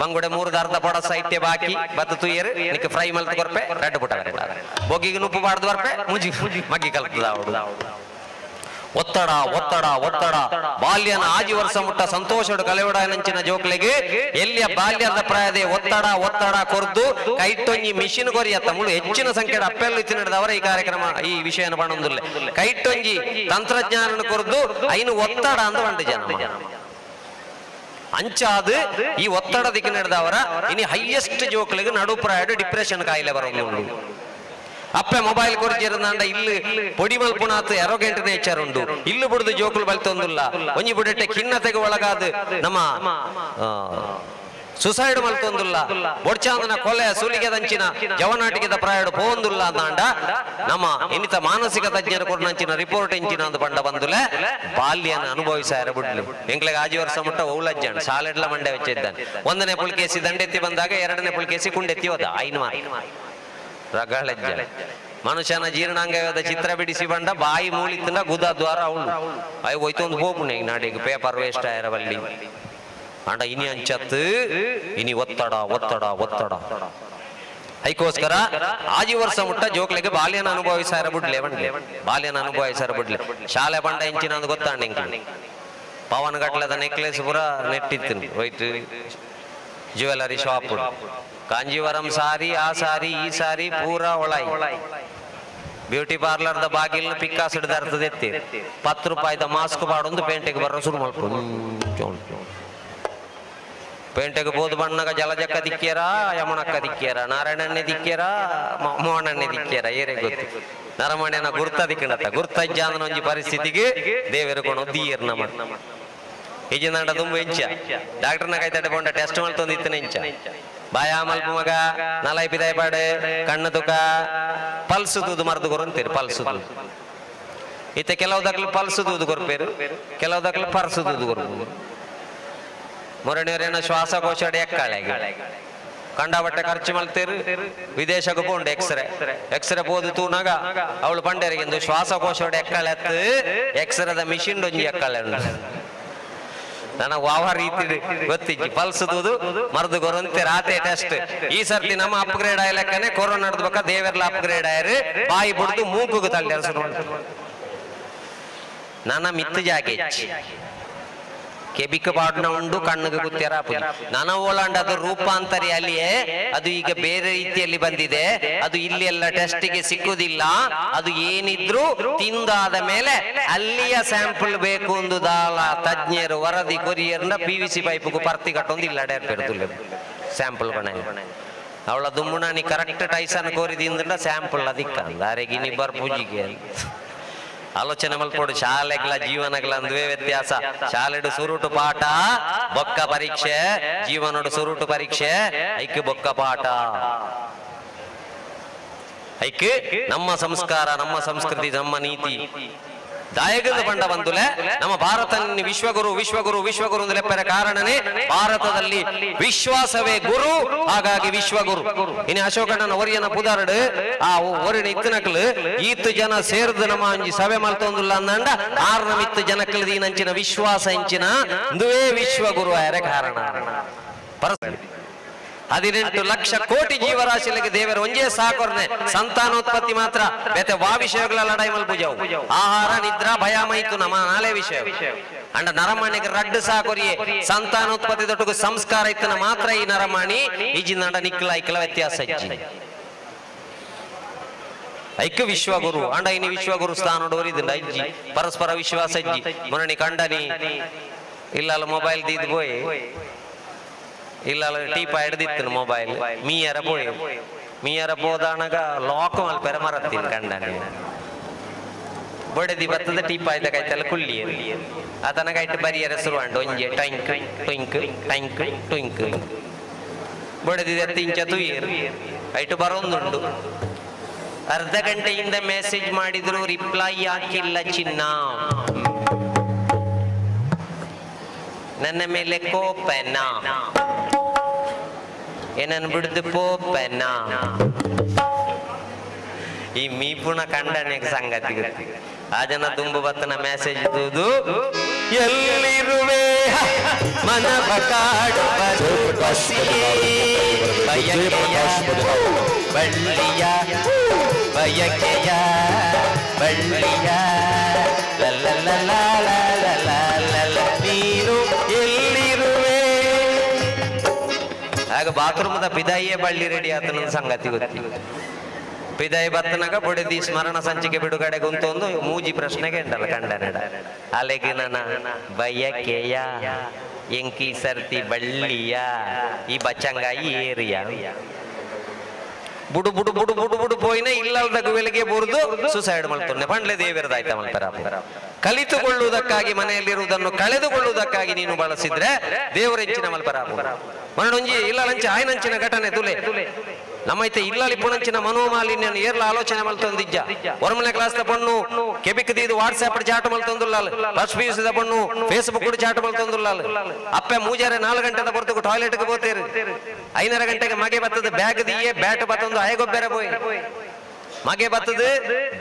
ಬಂಗುಡೆ ಮೂರ್ದು ಅರ್ಧ ಪೊಡಸ ಇತ್ತೆ ಬಾಕಿ ಬತ್ತು ತುಯ್ಯರು ನಿಕ್ಕ ಫ್ರೈ ಮಲ್ತು ಕೊರ್ಪೆ ರೆಡ್ ಪುಟ ಬರೆದಾವ ಬೊಗ್ಗಿಗೆ ನುಪ್ಪು ಬಾಡ್ದು ಬರ್ಪೆ ಮುಜಿ ಮಗ್ಗಿ ಕಲ್ತದಾವಡು. ಒತ್ತಡ ಒತ್ತಡ ಒತ್ತಡ ಬಾಲ್ಯನ ಆಜಿ ವರ್ಷ ಮುಟ್ಟ ಸಂತೋಷಡು ಕಲೆವಡಂಚಿನ ಜೋಕ್ಲೆಗೆ ಎಲ್ಲಿಯ ಬಾಲ್ಯದ ಪ್ರಾಯದೇ ಒತ್ತಡ ಒತ್ತಡ ಕೊರ್ದು ಕೈಟೊಂಜಿ ಮಿಷಿನ್ ಕೊರಿಯತ್ತ ಮುಳು ಹೆಚ್ಚಿನ ಸಂಖ್ಯೆ ಅಪ್ಪೆಲ್ಲು ಇತ್ತಿನದವರ ಈ ಕಾರ್ಯಕ್ರಮ ಈ ವಿಷಯನ ಪಣೊಂದುಲ್ಲೆ ಕೈಟೊಂಜಿ ತಂತ್ರಜ್ಞಾನ ಕೊರ್ದು ಐನು ಒತ್ತಡ ಅಂತ ಬಂಡ ಜನ ಅಂಚಾದು ಈ ಒತ್ತಡ ದಿಕ್ಕ ನಡೆದವರ ಇನಿ ಹೈಯೆಸ್ಟ್ ಜೋಕ್ಲೆಗೆ ನಡುಪ್ರಾಯಡು ಡಿಪ್ರೆಷನ್ ಕಾಯಿಲೆ ಬರೋದು. ಅಪ್ಪೆ ಮೊಬೈಲ್ ಕೊರ್ಜಿರಂದಾಂಡ ಇಲ್ಲಿ ಪೊಡಿ ಮಲ್ಪುನಾತ್ ಎರೋಗೆಂಟ್ ನೇಚರ್ ಉಂಡು ಇಲ್ಲು ಬುಡ್ದು ಜೋಕುಲು ಬಲ್ತೊಂದುಲ್ಲ ಒಂಜಿ ಬುಡೆಟ್ಟೆ ಖಿನ್ನತೆಗೆ ಒಳಗಾದ ನಮ್ಮ ಸುಸೈಡ್ ಮಲ್ತೊಂದುಲ್ಲ ಬೊಡ್ಚಾಂದನ ಕೊಲೆ ಸುಲಿಗೆದಂಚಿನ ಜವನಾಟಿಗೆದ ಪ್ರಾಯಡು ಪೋಂದುಲ್ಲ ಅಂದಾಂಡ ನಮ್ಮ ಇನ್ನಿತ ಮಾನಸಿಕ ತಜ್ಞರು ಕೊರ್ನಂಚಿನ ರಿಪೋರ್ಟ್ ಎಂಚಿನ ಅಂದ್ ಬಂಡ ಬಂದುಲೆ ಬಾಲ್ಯನ ಅನುಭವಿಸಾರ ಬುಡ್ಲು ಎಂಕ್ಲೆಗೆ ಆಜಿ ವರ್ಷ ಮುಟ್ಟ ಓಲಜ್ಜಾಣ ಶಾಲೆಡ್ಲ ಮಂಡೆ ವೆಚ್ಚಿದ್ದಾನೆ 1ನೇ ಪುಲ್ಕೇಸಿ ದಂಡೆತ್ತಿ ಬಂದಾಗ 2ನೇ ಪುಲ್ಕೇಸಿ ಕುಂಡೆತ್ತಿ ಹೋದ ಐನು ರಗಳಜ್ಜ ಮನುಷ್ಯನ ಜೀರ್ಣಾಂಗದ ಚಿತ್ರ ಬಿಡಿಸಿ ಬಂಡ ಬಾಯಿ ಮೂಳಿತ್ತಿಂದ ಗುದ ದ್ವಾರ ಅವಳು ಅಯ್ಯ ಹೋಯ್ತು ಒಂದು ಹೋಗುಣೆ ನಾಡಿಗೆ ಪೇಪರ್ ವೇಸ್ಟ್ ಆಯಿರವಲ್ಲಿ ಅಂಡ ಇನಿ ಅಂಚತ್ತು ಇನಿ ಒತ್ತಡ ಒತ್ತಡ ಒತ್ತಡ ಐಕೋಸ್ಕರ ಆಜಿ ವರ್ಷ ಮುಟ್ಟ ಜೋಕ್ಲೆಗೆ ಬಾಲ್ಯನ ಅನುಭವಿಸಾರ ಬಿಡ್ಲೆ ಬಂಡ್ಲೆ ಬಾಲ್ಯನ ಅನುಭವಿಸಾರ ಬಿಡ್ಲೆ ಶಾಲೆ ಬಂಡ ಇಂಚಿನ ಅಂದ್ ಗೊತ್ತಾಂಡ ಇಂಕ ಪವನ್ ಗಟ್ಲದ ನೆಕ್ಲೆಸ್ ಪೂರ ನೆಟ್ಟಿತ್ತು ಹೋಯ್ತು ಜ್ಯುವೆಲರಿ ಶಾಪ್ ಕಾಂಜೀವರಂ ಸಾರಿ ಆ ಸಾರಿ ಈ ಸಾರಿ ಪೂರಾ ಒಳಾಯಿ ಬ್ಯೂಟಿ ಪಾರ್ಲರ್ದ ಬಾಗಿಲ್ನ ಪಿಕ್ಕಾಸ್ ಹಿಡಿದು ಅರ್ಥದ ಎತ್ತಿ 10 ರೂಪಾಯಿದ ಮಾಸ್ಕ್ ಪಾಡೊಂದು ಪೇಂಟೆಗೆ ಬರೋ ಶುರು ಮಾಡ್ಕೊಂಡು ಪೇಂಟೆಗೆ ಬೋದು ಬಣ್ಣಗ ಜಲಜಕ್ಕ ದಿಕ್ಕೇರ ಯಮುನಕ್ಕ ದಿಕ್ಕೇರ ನಾರಾಯಣಣ್ಣೆ ದಿಕ್ಕೇರ ಮೋಹನಣ್ಣೆ ದಿಕ್ಕೇರ ಏರೇ ಗೊತ್ತು ನರಮಣ್ಯನ ಗುರ್ತ ದಿಕ್ಕಣತ್ತ ಗುರ್ತಜ್ಜಾಂದನ ಒಂಜಿ ಪರಿಸ್ಥಿತಿಗೆ ದೇವರು ಕೊಣ ದಿಯರ್ ನಮ್ಮ ಈಜಿನಾಂಡ ತುಂಬ ಇಂಚ ಡಾಕ್ಟರ್ನ ಕೈ ತಡೆ ಪೋಂಡ ಟೆಸ್ಟ್ ಮಲ್ತೊಂದು ಇತ್ತನ ಇಂಚ ಬಾಯ ಮಲ್ಪ ಮಗ ನಲೈ ಪಿದಾಯ ಪಾಡೆ ಕಣ್ಣು ತುಕ ಪಲ್ಸ್ ತೂದು ಮರ್ದು ಕೊರಂತೀರಿ ಪಲ್ಸ್ ತೂದು ಇತ್ತೆ ಕೆಲವು ದಕ್ಲು ಪಲ್ಸ್ ತೂದು ಕೊರ್ಪೇರು ಕೆಲವು ದಕ್ಲು ಪರ್ಸು ತೂದು ಕೊರ್ಪು. ಮೊರಣಿಯರೇನ ಶ್ವಾಸಕೋಶ ಎಕ್ಕಳೆಗೆ ಕಂಡಾಬಟ್ಟೆ ಖರ್ಚು ಮಲ್ತೇರು ವಿದೇಶಕ್ಕೆ ಪೋಂಡು ಎಕ್ಸ್ರೇ ಎಕ್ಸ್ರೇ ಪೋದು ತೂನಾಗ ಅವಳು ಪಂಡೇರಿಗೆ ಎಂದು ಶ್ವಾಸಕೋಶ ಎಕ್ಕಳೆ ಎಕ್ಸ್ರೇದ ಮಿಷಿನ್ ಒಂಜಿ ಎಕ್ಕಳೆ ನನಗೆ ವಾವ ರೀತಿ ಗೊತ್ತಿಜ್ಜಿ ಪಲ್ಸ್ ತೂದು ಮರದು ಗೊರಂತೆ ರಾತೆ ಟೆಸ್ಟ್ ಈ ಸರ್ತಿ ನಮ್ಮ ಅಪ್ಗ್ರೇಡ್ ಆಯ್ಲಕ್ಕನೆ ಕೊರೋನಾ ನಡ್ದು ದೇವೆರ್ಲ ಅಪ್ಗ್ರೇಡ್ ಆಯ್ರು ಬಾಯಿ ಬಿಡ್ದು ಮೂಕುಗೆ ತಳ್ಳಿ ನನ್ನ ಮಿತ್ತು ಜಾಗೆ ಕೆಬಿಕ ಪಾಡ್ನ ಉಂಡು ಕಣ್ಣಿಗೆ ಗುತ್ತೆರ ನನ ಓಲಾಂಡ ಅದು ರೂಪಾಂತರಿ ಅಲ್ಲಿಯೇ ಅದು ಈಗ ಬೇರೆ ರೀತಿಯಲ್ಲಿ ಬಂದಿದೆ ಅದು ಇಲ್ಲಿ ಎಲ್ಲ ಟೆಸ್ಟಿಗೆ ಸಿಕ್ಕುದಿಲ್ಲ ಅದು ಏನಿದ್ರು ತಿಂದಾದ ಮೇಲೆ ಅಲ್ಲಿಯ ಸ್ಯಾಂಪಲ್ ಬೇಕು ಒಂದು ದಾಲ ತಜ್ಞರು ವರದಿ ಕೊರಿಯರ್ನ PVC ಪೈಪ್ಗೂ ಪರ್ತಿ ಕಟ್ಟೊಂದು ಇಲ್ಲ ಡೇರ್ಪೆಡ್ದು ಸ್ಯಾಂಪಲ್ ಕೊನೆ ಅವಳ ದುಮ್ಮುಣಾನಿ ಕರೆಕ್ಟ್ ಟೈಸನ್ ಕೋರಿದಿಂದ ಸ್ಯಾಂಪಲ್ ಅದಿಕ್ಕ ದಾರೆಗಿನಿ ಬರ್ಪೂಜಿಗೆ ಆಲೋಚನೆ ಮಲ್ಪೋಡು ಶಾಲೆಗಳ ಜೀವನಗಳ ಅಂದುವೆ ವ್ಯತ್ಯಾಸ ಶಾಲೆಡು ಸುರುಟು ಪಾಠ ಬೊಕ್ಕ ಪರೀಕ್ಷೆ ಜೀವನಡು ಸುರುಟು ಪರೀಕ್ಷೆ ಐಕ್ ಬೊಕ್ಕ ಪಾಠ ಐಕ್ ನಮ್ಮ ಸಂಸ್ಕಾರ ನಮ್ಮ ಸಂಸ್ಕೃತಿ ನಮ್ಮ ನೀತಿ ದಾಯಕದ ಬಂಡ ಬಂದುಲೆ ನಮ್ಮ ಭಾರತ ವಿಶ್ವಗುರು ವಿಶ್ವಗುರು ವಿಶ್ವಗುರು ಲೆಪ್ಪರ ಕಾರಣನೇ ಭಾರತದಲ್ಲಿ ವಿಶ್ವಾಸವೇ ಗುರು ಹಾಗಾಗಿ ವಿಶ್ವಗುರು ಇನ್ನು ಅಶೋಕಣ್ಣನ ಒರಿಯನ ಪುದಾರಡು ಆ ಒರಿನ ಇತ್ತನಕ್ಲು ಈತು ಜನ ಸೇರ್ದು ನಮ್ಮ ಅಂಜಿ ಸಭೆ ಮಲ್ತೊಂದುಲ್ಲ ಅಂದಂಡ ಆರ್ನ ಮಿತ್ತು ಜನಕ್ಲು ದೀನಂಚಿನ ವಿಶ್ವಾಸ ಇಂಚಿನ ಇಂದುವೇ ವಿಶ್ವಗುರು ಆಯರ ಕಾರಣ 18 ಲಕ್ಷ ಕೋಟಿ ಜೀವರಾಶಿಗಳಿಗೆ ದೇವರ ಒಂಜೇ ಸಾಕೊರ್ನೆ ಸಂತಾನೋತ್ಪತ್ತಿ ಮಾತ್ರ ಬೇತೆ ವಾ ವಿಷಯಗಳ ಲಡಾಯಿ ಮಲ್ಪುಜಾವು ಆಹಾರ ನಿದ್ರಾ ಭಯ ಮೈತು ನಮ್ಮ ನಾಳೆ ವಿಷಯ ಅಂಡ ನರಮಾಣಿಗೆ ರಡ್ಡು ಸಾಕೊರಿಯೇ ಸಂತಾನೋತ್ಪತ್ತಿ ದೊಡ್ಡ ಸಂಸ್ಕಾರ ಇತ್ತನ ಮಾತ್ರ ಈ ನರಮಾಣಿ ಈಜಿನ ಅಂಡ ನಿಕ್ಕಲ ಐಕಲ ವ್ಯತ್ಯಾಸ ಇಜ್ಜಿ ಐಕ್ಯ ವಿಶ್ವಗುರು ಅಂಡ ಇನಿ ವಿಶ್ವಗುರು ಸ್ಥಾನ ಡೋರಿದಿಂದ ಇಜ್ಜಿ ಪರಸ್ಪರ ವಿಶ್ವಾಸ ಇಜ್ಜಿ ಮೊರಣಿ ಕಂಡನಿ ಇಲ್ಲ ಮೊಬೈಲ್ ದೀದ್ ಪೋಯ್ ಇಲ್ಲ ಟೀಪ ಹಿಡ್ದಿತ್ತು ಮೊಬೈಲ್ ಮೀಯರ ಪೋಯ್ ಮೀಯರ ಪೋದಾನಗ ಲಾಕ್ ಮಲ್ಪೆರ ಮರತ್ತೀನಿ ಕಂಡನಿ ಬೊಡೆದಿ ಬತ್ತದ ಟೀಪ ಆಯ್ತ ಕೈತಲ್ಲ ಕುಳ್ಳಿ ಆತನಗ ಇಟ್ಟು ಬರಿಯರ ಶುರುವಾಂಡು ಒಂಜೆ ಟೈಂಕ್ ಟುಂಕ್ ಟೈಂಕ್ ಟುಂಕ್ ಬೊಡೆದಿ ಎತ್ತಿಂಚ ತುಯೇರು ಐಟು ಬರೋಂದುಂಡು ಅರ್ಧ ಗಂಟೆಯಿಂದ ಮೆಸೇಜ್ ಮಾಡಿದ್ರು ರಿಪ್ಲೈ ಯಾಕಿಲ್ಲ ಚಿನ್ನ ನನ್ನ ಮೇಲೆ ಕೋಪನ ಏನನ್ನು ಬಿಡ್ದು ಪೋಪನ ಈ ಮೀಪುಣ ಕಂಡನೆಗೆ ಸಂಗತಿ ಗೊತ್ತಿ ಆ ಜನ ತುಂಬು ಬತ್ತನ ಮೆಸೇಜ್ ತೂದು ಎಲ್ಲಿರುವೆ ಮನವ ಕಾಡುವ ಬಯಕೆಯ ಬಳ್ಳಿಯ ಬಯಕೆಯ ಬಳ್ಳಿಯ ಲಲ್ಲ ನೀನು ಎಲ್ಲಿರುವೆ ಆಗ ಬಾತ್ರೂಮ್ದ ಪಿದಾಯಿಯೇ ಬಳ್ಳಿ ರೆಡಿ ಆತನ ಸಂಗತಿ ಗೊತ್ತಿ ಪಿದಾಯಿ ಬತ್ತನಾಗ ಬೊಡೆದಿ ಸ್ಮರಣ ಸಂಚಿಕೆ ಬಿಡುಗಡೆಗೆ ಒಂದು ಮೂಜಿ ಪ್ರಶ್ನೆಗೆ ಉಂಟಲ್ಲ ಕಂಡನಡ ಅಲೆಗೆ ನನ್ನ ಬಯಕೆಯ ಎಂಕಿ ಸರ್ತಿ ಬಳ್ಳಿಯ ಈ ಬಚ್ಚಂಗಾಯಿ ಏರಿಯ ಬುಡು ಬುಡು ಬುಡು ಬುಡು ಬುಡು ಪೋಯಿನ ಇಲ್ಲದ ಗುವೆಲಿಗೆ ಬುರಿದು ಸುಸೈಡ್ ಮಾಡ್ತಾನೆ ಪಂಡ್ಲೆ ದೇವಿರದಾಯ್ತ ಮಲ್ಪರ ಕಲಿತುಕೊಳ್ಳುವುದಕ್ಕಾಗಿ ಮನೆಯಲ್ಲಿರುವುದನ್ನು ಕಳೆದುಕೊಳ್ಳುವುದಕ್ಕಾಗಿ ನೀನು ಬಳಸಿದ್ರೆ ದೇವರೆಂಚಿನ ಮಲ್ಪರ ಮರಣೊಂಜಿ ಇಲ್ಲಂಚ ಆಯ್ನಂಚಿನ ಘಟನೆ ತುಲೆ ನಮ್ಮೈತೆ ಇಲ್ಲಲಿ ಪುಣಂಚಿನ ಮನೋಮಾಲಿನ್ಯ ಏರ್ಲ ಆಲೋಚನೆ ಮಲ್ತೊಂದಿಜ್ಜ ಒರ್ಮನೆ ಕ್ಲಾಸ್ the ಪಣ್ಣು ಕೆಬಿಕ್ ದೀದು ವಾಟ್ಸ್ಆಪ್ ಚಾಟ್ ಮಲ್ತೊಂದುಲ್ಲಾಲ್ ಫಸ್ಟ್ ಪಿ the ಪಣ್ಣು ಫೇಸ್ಬುಕ್ ಚಾಟ್ ಮಲ್ತೊಂದುಲ್ಲಾಲ್ ಅಪ್ಪೆ ಮೂಜಾರೆ 4 ಗಂಟೆದ ಬರ್ತకు ಟಾಯ್ಲೆಟ್ಗೆ ಹೋತೇರು 5:30 ಗಂಟೆಗೆ ಮಗೆ ಬತ್ತದ ಬ್ಯಾಗ್ ದಿಯೇ ಬ್ಯಾಟ್ ಬತ್ತೊಂದು ಆಯಗೊಬ್ಬೆರೆ ಪೋಯ್ ಮಗೆ ಬತ್ತದ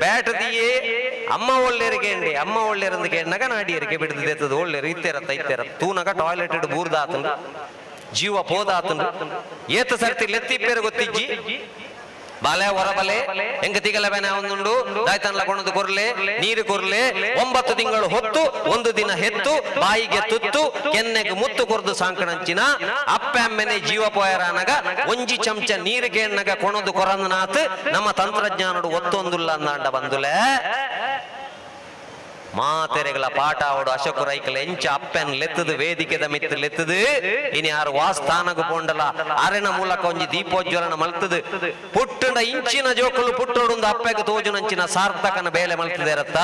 ಬ್ಯಾಟ್ ದಿಯೇ ಅಮ್ಮ ಒಳ್ಳೆರಿಗೆ ಅಂಡಿ ಅಮ್ಮ ಒಳ್ಳೆರಂದು ಕೇಳಿನಾಗ ನಾಡಿಯರಿಗೆ ಬಿಡ್ತದೆ ಒಳ್ಳೆರು ಇತ್ತೆರತ್ತ ಇತ್ತೆರ ತೂನಗ ಟಾಯ್ಲೆಟ್ ಇಡು ಬೂರ್ದಾತಂದು ಜೀವ ಪೋದಾತನು ಏತ ಸರ್ತಿ ಲೆತ್ತಿಪ್ಪೇರು ಗೊತ್ತಿಜ್ಜಿ ಬಾಲೆ ಹೊರಬಲೆ ಹೆಂಗ ತಿಗಲ ಬೇನೆ ಒಂದುಂಡು ದಾಯ್ತನ್ಲ ಕೊಣದು ಕೊರ್ಲೆ ನೀರು ಕೊರ್ಲೆ 9 ತಿಂಗಳು ಹೊತ್ತು ಒಂದು ದಿನ ಹೆತ್ತು ಬಾಯಿಗೆ ತುತ್ತು ಕೆನ್ನೆಗೆ ಮುತ್ತು ಕೊರ್ದು ಸಾಂಕಣಂಚಿನ ಅಪ್ಪೆ ಅಮ್ಮೆನೆ ಜೀವ ಪೋಯರಾನಗ ಒಂಜಿ ಚಮಚ ನೀರು ಕೇಣ್ಣಗ ಕೊಣದು ಕೊರಂದನಾತ್ ನಮ್ಮ ತಂತ್ರಜ್ಞಾನಡು ಒತ್ತೊಂದುಲ್ಲ ಅಂದಾಂಡ ಬಂದುಲೆ ಮಾತೆರೆಗಳ ಪಾಠ ಅವಡು ಅಶೋಕ ರೈಕಲ ಎಂಚ ಅಪ್ಪನ್ ಲೆತ್ತದು ವೇದಿಕೆದ ಮಿತ್ತು ಲೆತ್ತದು ಇನಿ ಯಾರು ವಾಸ್ಥಾನಗು ಪೋಂಡಲ ಅರೆನ ಮೂಲಕ ಒಂಜಿ ದೀಪೋಜ್ವಲನ ಮಲ್ತದು ಪುಟ್ಟಂಡ ಇಂಚಿನ ಜೋಕುಲು ಪುಟ್ಟೋಡುಂದು ಅಪ್ಪೆಗೆ ತೋಜುನಂಚಿನ ಸಾರ್ಥಕನ ಬೇಲೆ ಮಲ್ತದೆ ಇರತ್ತ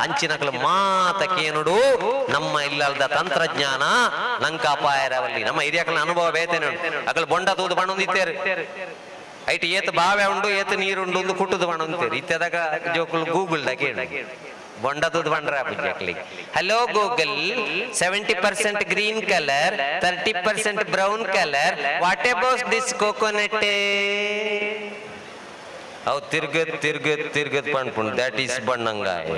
ಅಂಚಿನಕಲು ಮಾತಕೇನುಡು ನಮ್ಮ ಇಲ್ಲದ ತಂತ್ರಜ್ಞಾನ ನಂಕ ಅಪಾಯರವಲ್ಲಿ ನಮ್ಮ ಹಿರಿಯಕಲ ಅನುಭವ ಬೇತೇನೆ ಅಕಲ್ ಬೊಂಡ ತೂದು ಬಣ್ಣೊಂದಿತ್ತೇರು ಐಟ್ ಏತ್ ಬಾವೆ ಉಂಡು ಏತ್ ನೀರುಂಡು ಒಂದು ಕುಟ್ಟುದು ಬಣ್ಣೊಂದಿತ್ತೇರು ಇತ್ತೆದಾಗ ಜೋಕುಲು ಗೂಗಲ್ ದ ಕೇಳು ಬೊಂಡದದು ಬಂಡ್ರ ಪೂಜಾಕ್ಲಿಗೆ. Hello Google, 70% green colour, 30% brown colour, what about this coconut? ಅವು ತಿರ್ಗದ್ ತಿರ್ಗದ್ ತಿರ್ಗದ್ ಪಣ್ಪುಂಡು, that is ಬಣ್ಣಂಗಾಯ.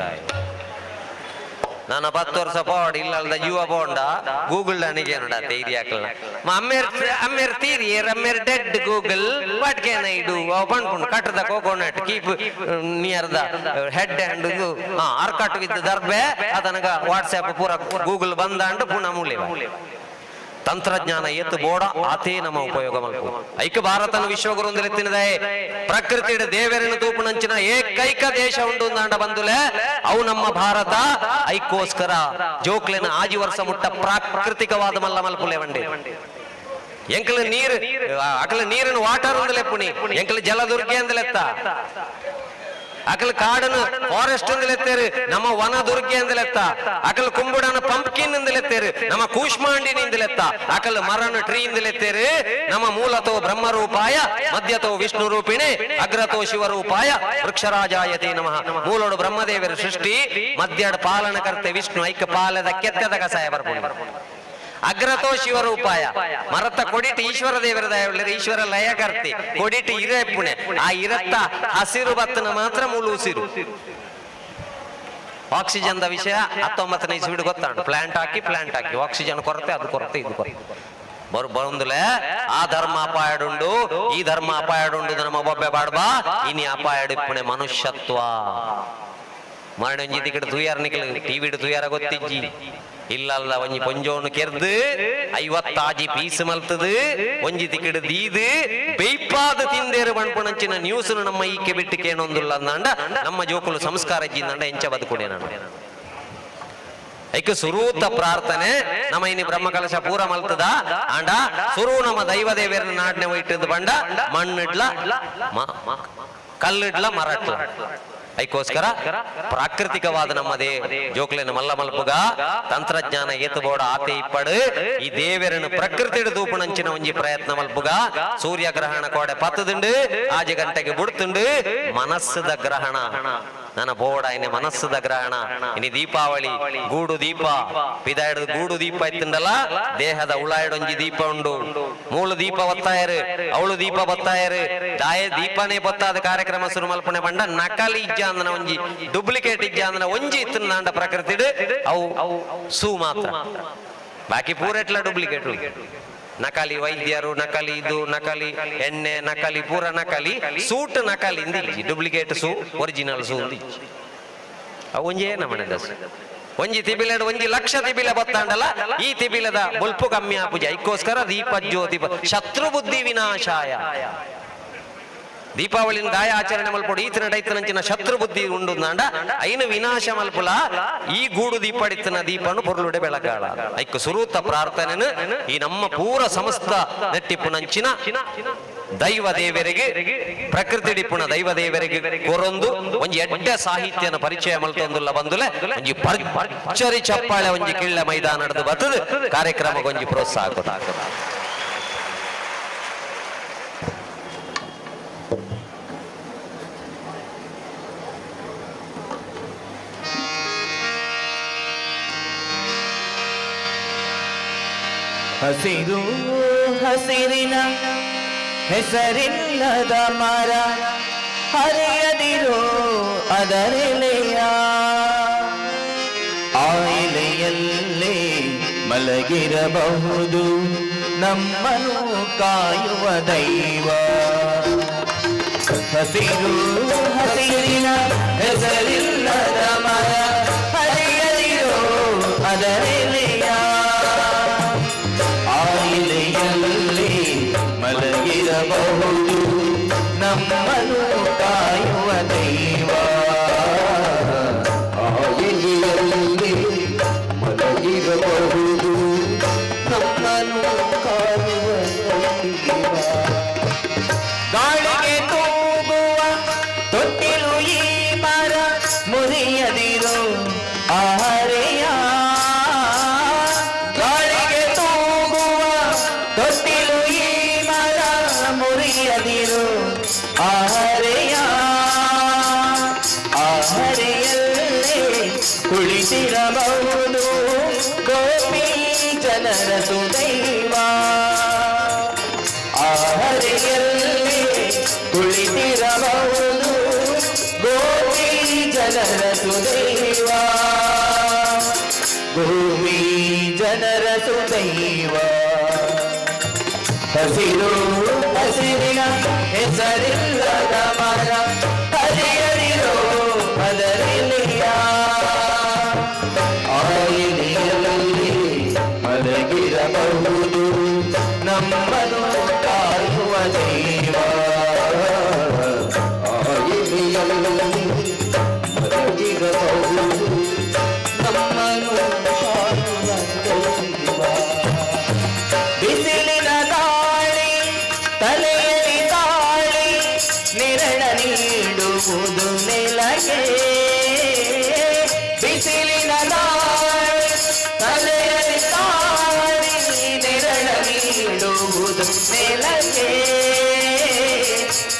ನಾನು 10 ವರ್ಷ ಪೋಡ್ ಇಲ್ಲ ಅಲ್ದ ಜೀವ ಪೋಂಡ ಗೂಗಲ್ ನನಗೆ ನೋಡ ತೇರಿ ಹಾಕಲ್ಲ. ಅಮ್ಮೇರ್ ಅಮ್ಮೇರ್ ತೀರಿಯರ್ ಅಮ್ಮೇರ್ dead Google, what can I do? ಅವು ಪಣ್ಪುಂಡು ಕಟ್ಟದ coconut keep near the head and ಇದು ಆರ್ಕಟ್ ವಿತ್ ದರ್ಬೆ. ಅದನಗ ವಾಟ್ಸ್ಆಪ್ ಪೂರ ಗೂಗಲ್ ಬಂದಾಂಡು ಪುನಃ ಮೂಲೆ. ತಂತ್ರಜ್ಞಾನ ಏತು ಬೋಡ ಆತೇ ನಮ್ಮ ಉಪಯೋಗ ಮಲ್ಪು. ಐಕ ಭಾರತನ ವಿಶ್ವಗುರು ಎತ್ತಿನದೆ ಪ್ರಕೃತಿ ದೇವರನ್ನು ತೂಪುನಂಚಿನ ಏಕೈಕ ದೇಶ ಉಂಡು ಅಂದ ಬಂದುಲೆ ಅವು ನಮ್ಮ ಭಾರತ. ಐಕ್ಕೋಸ್ಕರ ಜೋಕ್ಲೆನ ಆಜಿ ವರ್ಷ ಮುಟ್ಟ ಪ್ರಾಕೃತಿಕವಾದ ಮಲ್ಲ ಮಲ್ಪುಲೆ ವಂಡೆ. ಎಂಕಲ ನೀರು ಅಕಲ ನೀರನ್ನು ವಾಟರ್ ಅಂದಲೆಪ್ಪುನಿ, ಎಂಕಲ ಜಲದುರ್ಗೆ ಅಂದಲೆತ್ತ, ಅಕಲ ಕಾಡನ್ನು ಫಾರೆಸ್ಟ್ ಅಂದಲೆತ್ತೇರು, ನಮ್ಮ ವನ ದುರ್ಗೆ ಅಂದಲೆತ್ತ, ಅಕಲ ಕುಂಬುಡನ ಪಂಪ್ಕಿನ್ ಅಂದಲೆತ್ತೇರು, ನಮ್ಮ ಕೂಷ್ಮಾಂಡಿನಿ ಇಂದಲೆತ್ತ, ಅಕಲ ಮರನ ಟ್ರೀ ಇಂದಲೆತ್ತೇರು, ನಮ್ಮ ಮೂಲತೋ ಬ್ರಹ್ಮರೂಪಾಯ ಮಧ್ಯತೋ ವಿಷ್ಣು ರೂಪಿಣಿ ಅಗ್ರತೋ ಶಿವರೂಪಾಯ ವೃಕ್ಷರಾಜಾಯತೆ ನಮಃ. ಮೂಲೋಡು ಬ್ರಹ್ಮದೇವರ ಸೃಷ್ಟಿ, ಮಧ್ಯಡ ಪಾಲನಕರ್ತೆ ವಿಷ್ಣು, ಐಕ ಪಾಲದ ಕೆತ್ತದ ಕಸಾಯ ಬರ್ಪುಂಡು. ಅಗ್ರತೋ ಶಿವರೂಪಾಯ ಮರತ ಕೊಡಿಟ್ಟು ಈಶ್ವರ ದೇವರ ದಯವುಳ್ಳರು, ಈಶ್ವರ ಲಯಕರ್ತಿ ಕೊಡಿಟ್ಟು ಇರಪುಣೆ, ಆ ಇರತ್ತ ಹಸಿರು ಬತ್ತನ ಮಾತ್ರ ಮೂಲ ಉಸಿರು. ಆಕ್ಸಿಜನ್ the ವಿಷಯ 19ನೇ ಇಸ್ವಿಡ್ ಗೊತ್ತಾಂಡು. ಪ್ಲಾಂಟ್ ಹಾಕಿ ಪ್ಲಾಂಟ್ ಹಾಕಿ ಆಕ್ಸಿಜನ್ ಕೊರತೆ, ಅದು ಕೊರತೆ, ಇದು ಕೊರತೆ ಬಂದುಲೆ. ಆ ಧರ್ಮ ಅಪಾಯಡುಂಡು, ಈ ಧರ್ಮ ಅಪಾಯಡುಂಡು, ನಮ್ಮ ಬೊಬ್ಬೆ ಬಾಡ್ಬಾ ಇನಿ ಅಪಾಯಡು ಪುಣೆ ಮನುಷ್ಯತ್ವ. ಮರಣ ಒಂಜಿ ದಿಕ್ಕಡ್ ತೂಯಾರ ನಿಕಲ್ ಟಿವಿಡ್ ತೂಯಾರ ಗೊತ್ತಿಜ್ಜಿ ಇಲ್ಲಲ್ಲ. ಒಂಜಿ ಪೊಂಜೋನು ಕೆರ್ದು 50 ಪೀಸ್ ಮಲ್ತದು ಒಂಜಿ ತಿಕ್ಕಡ್ ದೀದು ಬೇಯ್ಪಾದ ತಿಂದೇರು ಬಣ್ಪುಣಂಚಿನ ನ್ಯೂಸ್ ನಮ್ಮ ಈಕೆ ಬಿಟ್ಟು ಕೇನೊಂದುಲ್ಲ ಅಂದಾಂಡ ನಮ್ಮ ಜೋಕುಲು ಸಂಸ್ಕಾರ ಇಜ್ಜಿಂದಂಡ ಎಂಚ ಬದುಕುಡೆ ನಾನು. ಐಕ ಸುರೂತ ಪ್ರಾರ್ಥನೆ ನಮ್ಮ ಇನಿ ಬ್ರಹ್ಮಕಲಶ ಪೂರ ಮಲ್ತದ ಆಂಡ ಸುರು ನಮ್ಮ ದೈವ ದೇವರನ್ನ ನಾಡನೆ ಒಯ್ಟದ ಬಂಡ ಮಣ್ಣಿಡ್ಲ ಕಲ್ಲಿಡ್ಲ ಮರಟ್ಲ. ಐಕೋಸ್ಕರ ಪ್ರಾಕೃತಿಕವಾದ ನಮ್ಮದೇ ಜೋಕ್ಲೆನ ಮಲ್ಲ ಮಲ್ಪುಗ ತಂತ್ರಜ್ಞಾನ ಏತುಬೋಡ ಆತೆ ಇಪ್ಪಡು ಈ ದೇವರನ್ನು ಪ್ರಕೃತಿ ತೂಪುಣಂಚಿನ ಒಂಜಿ ಪ್ರಯತ್ನ ಮಲ್ಪುಗ. ಸೂರ್ಯಗ್ರಹಣ ಕೋಡೆ ಪತ್ತದುಂಡು, ಆಜಿ ಗಂಟೆಗೆ ಬುಡ್ತುಂಡು. ಮನಸ್ಸದ ಗ್ರಹಣ ನನ್ನ ಬೋಡ ಇನ್ನು ಮನಸ್ಸದ ಗ್ರಹಣ. ಇನಿ ದೀಪಾವಳಿ ಗೂಡು ದೀಪ ಪಿದಾಯ್ದು ಗೂಡು ದೀಪ ಇತ್ತಂಡಲ್ಲ, ದೇಹದ ಉಳಾಯ್ಡೊಂಜಿ ದೀಪ ಉಂಡು. ಮೂಲು ದೀಪ ಬತ್ತಾಯರು, ಅವಳು ದೀಪ ಬತ್ತಾಯರು, ದಾಯ ದೀಪನೇ ಬತ್ತಾದ ಕಾರ್ಯಕ್ರಮ ಶುರು ಮಲ್ಪುಣೆ ಬಂಡ ನಕಲಿ ಇಜ್ಜ ಅಂದನ ಒಂಜಿ ಡೂಪ್ಲಿಕೇಟ್ ಇಜ್ಜ ಅಂದನ ಒಂಜಿ ಇತ್ತಂಡ ಪ್ರಕೃತಿಡು ಅವು ಸೂ ಮಾತ್ರ, ಬಾಕಿ ಪೂರೆಟ್ಲ ಡೂಪ್ಲಿಕೇಟ್. ನಕಲಿ ವೈದ್ಯರು, ನಕಲಿ ಇದು, ನಕಲಿ ಎಣ್ಣೆ, ನಕಲಿ ಪೂರ ನಕಲಿ ಸೂಟ್, ನಕಲಿ ಇಂದಿಜ್ಜಿ ಡೂಪ್ಲಿಕೇಟ್ ಸೂ ಒರಿಜಿನಲ್ ಸೂ ಇಂದಿಜ್ಜಿ. ಅವು ಒಂಜೇ ನಮನೆ ದಸ ಒಂಜಿ ತಿಬಿಲಡ್ ಒಂಜಿ ಲಕ್ಷ ತಿಬಿಲ ಬತ್ತಾಂಡಲ್ಲ, ಈ ತಿಬಿಲದ ಬೊಲ್ಪು ಕಮ್ಮಿ ಆಪುಜಿ. ಐಕ್ಕೋಸ್ಕರ ದೀಪ ಜ್ಯೋತಿ ಶತ್ರು ಬುದ್ಧಿ ವಿನಾಶಾಯ. ದೀಪಾವಳಿನ ದಾಯ ಆಚರಣೆ ಮಲ್ಪೊಡು ಈತನ ಡೈತನಂಚಿನ ಶತ್ರು ಬುದ್ಧಿ ಉಂಡು ಅಂಡ ಐನು ವಿನಾಶ ಮಲ್ಪುಲ ಈ ಗೂಡು ದೀಪಡಿತನ ದೀಪನು ಪೊರ್ಲುಡೆ ಬೆಳಗಾಳ. ಐಕ್ ಸುರೂತ ಪ್ರಾರ್ಥನೆನು ಈ ನಮ್ಮ ಪೂರ ಸಮಸ್ತ ನೆಟ್ಟಿಪ್ಪುನಂಚಿನ ದೈವ ದೇವರಿಗೆ ಪ್ರಕೃತಿ ಡಿಪ್ಪುನ ದೈವ ದೇವರಿಗೆ ಕೊರೊಂದು ಒಂಜಿ ಎಡ್ಡ ಸಾಹಿತ್ಯನ ಪರಿಚಯ ಮಲ್ತೊಂದುಲ್ಲ ಬಂದುಲೆ ಒಂಜಿ ಪರ್ಚರಿ ಚಪ್ಪಾಳೆ ಒಂಜಿ ಕಿಳ್ಳ ಮೈದಾನದ ಬತ್ತದು ಕಾರ್ಯಕ್ರಮಕ್ಕೊಂಜಿ ಪ್ರೋತ್ಸಾಹ ಕೊಡ. ಹಸಿರು ಹಸಿರಿನ ಹೆಸರಿಲ್ಲದ ಮರ ಹರಿಯದಿರೋ ಅದರೆಲೆಯ, ಆ ಎಲೆಯಲ್ಲೇ ಮಲಗಿರಬಹುದು ನಮ್ಮನ್ನು ಕಾಯುವ ದೈವ. ಹಸಿರು ಹಸಿರಿನ ಹೆಸರಿಲ್ಲದ ಮರ ಹರಿಯದಿರೋ ಅದರೆಲೆಯ, ಆಯಿಲೆಯಲ್ಲಿ ಮಲಗಿರಬಹುದು ನಮ್ಮನ್ನು ಕಾಯುವ ದೈವ. ಆಯಿಲೆಯಲ್ಲಿ ಮಲಗಿರಬಹುದು ನಮ್ಮನ್ನು ಕಾಯುವ ದೈವ. ಗಾಳಿಗೆ ತೂಗುವ ತೊಟ್ಟಿಲು ಈ ಮರ ಮುರಿಯದಿರೋ ಆರೆಯ, ಕುಳಿತಿರಬಹುದು ಗೋಪಿ ಜನರ ಸುದೈವ. ಆ ಹರೆಯಲ್ಲಿ ಕುಳಿತಿರಬಹುದು ಗೋಪಿ ಜನರ ಸುದೈವ, ಗೋಪಿ ಜನರ ಸುದೈವ. ಹಸಿರು ಹಸಿರಿನ ಹೆಸರಿಲ್ಲದ ಮರ ಹರಿಯರಿರೋ ಅದರಿಲಿಯ ಆಯಿಲಿಯಲ್ಲಿ ಮಲಗಿರಬಹುದು ನಮ್ಮನ್ನು ಕಾಯುವ ದೈವ. ಆಯಿಲಿಯಲ್ಲಿ ಮಲಗಿರಬಹುದು ನಮ್ಮನ್ನು ಕಾಯುವ ದೈವ. ಬಿಸಿಲಿನ ಗಾಳಿ ತಲೆಯಲ್ಲಿ ತಾಳಿ ನಿರಳ ನೀಡುವುದು ನೆಲಗೆ. ಬಿಸಿಲಿನ ಗಾಳಿ ತಲೆಯಲ್ಲಿ ತಾಳಿ ನಿರಳ ನೀಡುವುದು ನೆಲಗೆ.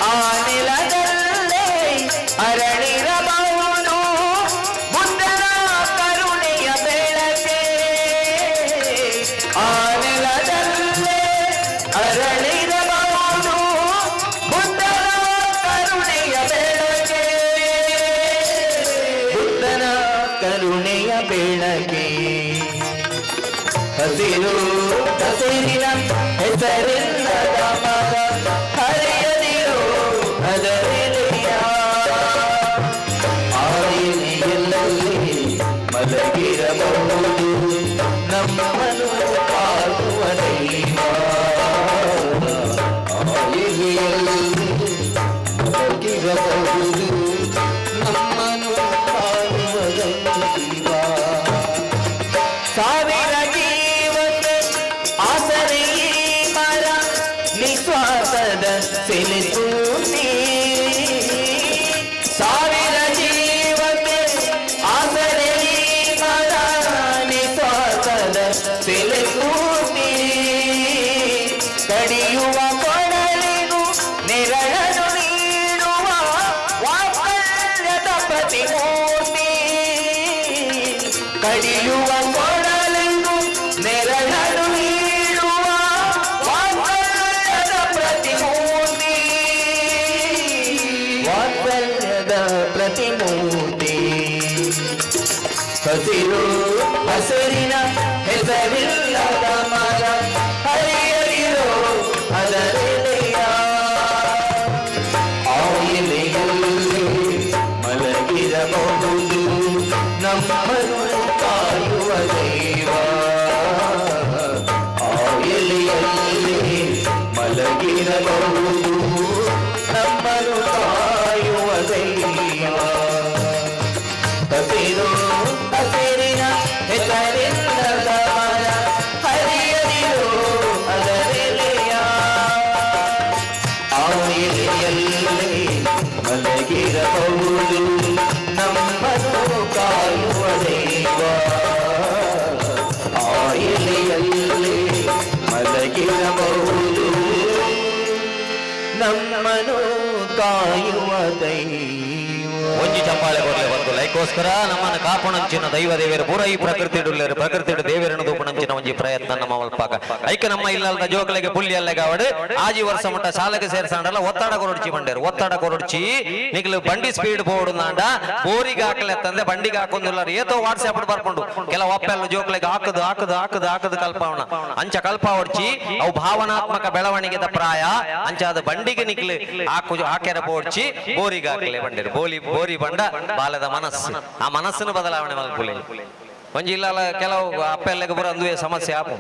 ಆ ನೆಲದಲ್ಲೇ ಅರಳಿರಬಹುದು ಬುದ್ಧನ ಕರುಣೆಯ ಬೆಳಕೆ. ಆ ನೆಲದಲ್ಲೇ ಅರಳಿರಬಹುದು ಬುದ್ಧನ ಕರುಣೆಯ ಬೆಳಕೆ, ಬುದ್ಧನ ಕರುಣೆಯ ಬೆಳಕೆ. ಹಸಿರು ಹಸಿರಿನ ಹೆಸರಿಲ್ಲದ ಮರ ಹರಿಯದಿರೋ ಅದರಿಲಿಯ ಆಯಿಲಿಯಲ್ಲಿ ಮಲಗಿರಬಹುದು ನಮ್ಮನ್ನು ಕಾಯುವ ದೈವ. ಆಯಿಲಿಯಲ್ಲಿ ಮಲಗಿರಬಹುದು ನಮ್ಮನ್ನು ಕಾಯುವ ದೈವ. ಸಾವಿರ ಜೀವಕ್ಕೆ ಆಸರೆ ಈ ಮರ ನಿಶ್ವಾಸದ ಸೆಲೆಸೂತಿ. ಸಾವಿರ ಜೀವಕ್ಕೆ ಆಸರೆ ಈ ಮರ ನಿಶ್ವಾಸದ ಸೆಲೆಸೂತಿ. ಕಡಿಯುವ ಕೊಡಲಿಗೂ ನೆರಳನ್ನು ನೀಡುವ ವಾತ್ಸಲ್ಯದ ಪ್ರತಿಮೂರ್ತಿ. ಕಡಿಯುವ ಕೊಡಲಿಗೂ ನೆರಳನ್ನು ನೀಡುವ ವಾತ್ಸಲ್ಯದ ಪ್ರತಿಮೂರ್ತಿ, ವಾತ್ಸಲ್ಯದ ಪ್ರತಿಮೂರ್ತಿ. ಹಸಿರು ಹಸಿರಿನ ಹೆಸರಿಲ್ಲದ ಮರ ಹರಿಯರಿರೋ ಅದರಿಲೆಯ ಆಯಿಲೆಯಲ್ಲಿ ಮಲಗಿರಬಹುದು ನಮ್ಮನ್ನು ಕಾಯುವ ದೈವ. ಆಯಿಲೆಯಲ್ಲಿ ಮಲಗಿರಬಹುದು ನಮ್ಮನ್ನು ಕಾಯುವ ದೈವ. ಹಸಿರು ಹಸಿರಿನ ಹೆಸರಿಲ್ಲದ ಮರ ಹರಿಯದಿರೋ ಅದರಿಲೆಯ ಆಯಿಲೆಯಲ್ಲಿ ಮಲಗಿರಬಹುದು ನಮ್ಮನ್ನು ಕಾಯುವ ದೈವ. ಆಯಿಲೆಯಲ್ಲಿ ಮಲಗಿರಬಹುದು ನಮ್ಮನ್ನು ಕಾಯುವ ದೈವ. ಒಂಜಿ ಚಪ್ಪಾಳೆ ಕೊರ್ಲೆ ಬಂದು ಲೈಕೋಸ್ಕರ ನಮ್ಮನ್ನು ಕಾಪುಣಂಚಿನ ದೈವ ದೇವಿಯರು ಪೂರ ಈ ಪ್ರಕೃತಿ ಇಡುಲ್ಲೇರು ಪ್ರಕೃತಿ ದೇವಿಯರನ್ನು ದೂಪಣಂಚಿನ ಒಂಜಿ ಪ್ರಯತ್ನ ನಮ್ಮ ಮಲ್ಪಾಕ ಐಕ ನಮ್ಮ ಇಲ್ಲದ ಜೋಕಲಿಗೆ ಪುಲ್ಲಿ ಅಲ್ಲೆಗಾವಡು ಆಜಿ ವರ್ಷ ಮುಟ್ಟ ಶಾಲೆಗೆ ಸೇರ್ಸಾಂಡಲ್ಲ ಒತ್ತಡ ಕೊರೊಡ್ಚಿ ಬಂಡೇರು ಒತ್ತಡ ಕೊರೊಡ್ಚಿ ನಿಗ್ಲು ಬಂಡಿ ಸ್ಪೀಡ್ ಬೋರ್ಡ್ ನಾಂಡ ಬೋರಿಗೆ ಹಾಕಲೆ ತಂದೆ ಬಂಡಿಗೆ ಹಾಕೊಂದಿಲ್ಲ ಏತೋ ವಾಟ್ಸ್ಆಪ್ ಬರ್ಕೊಂಡು ಕೆಲವು ಅಪ್ಪೆಲ್ಲ ಜೋಕಲಿಗೆ ಹಾಕದು ಹಾಕದು ಹಾಕದು ಹಾಕದು ಕಲ್ಪಾವಣ ಅಂಚ ಕಲ್ಪಾವಡ್ಚಿ ಅವು ಭಾವನಾತ್ಮಕ ಬೆಳವಣಿಗೆದ ಪ್ರಾಯ ಅಂಚ ಅದು ಬಂಡಿಗೆ ನಿಕ್ಲು ಹಾಕು ಹಾಕ್ಯಾರ ಬೋಡ್ಚಿ ಬೋರಿಗೆ ಹಾಕಲೆ ಬಂಡೇರು ಬೋಲಿ ಬೋರಿ ಬಂಡ ಬಾಲದ ಮನಸ್ಸು ಆ ಮನಸ್ಸನ್ನು ಬದಲಾವಣೆ ಮಲ್ಪುಲೆ ಒಂಜಿ ಇಲ್ಲ ಕೆಲವು ಅಪ್ಪೆಲ್ಲಗೆ ಬರೋ ಅಂದುವೆ ಸಮಸ್ಯೆ ಆಪು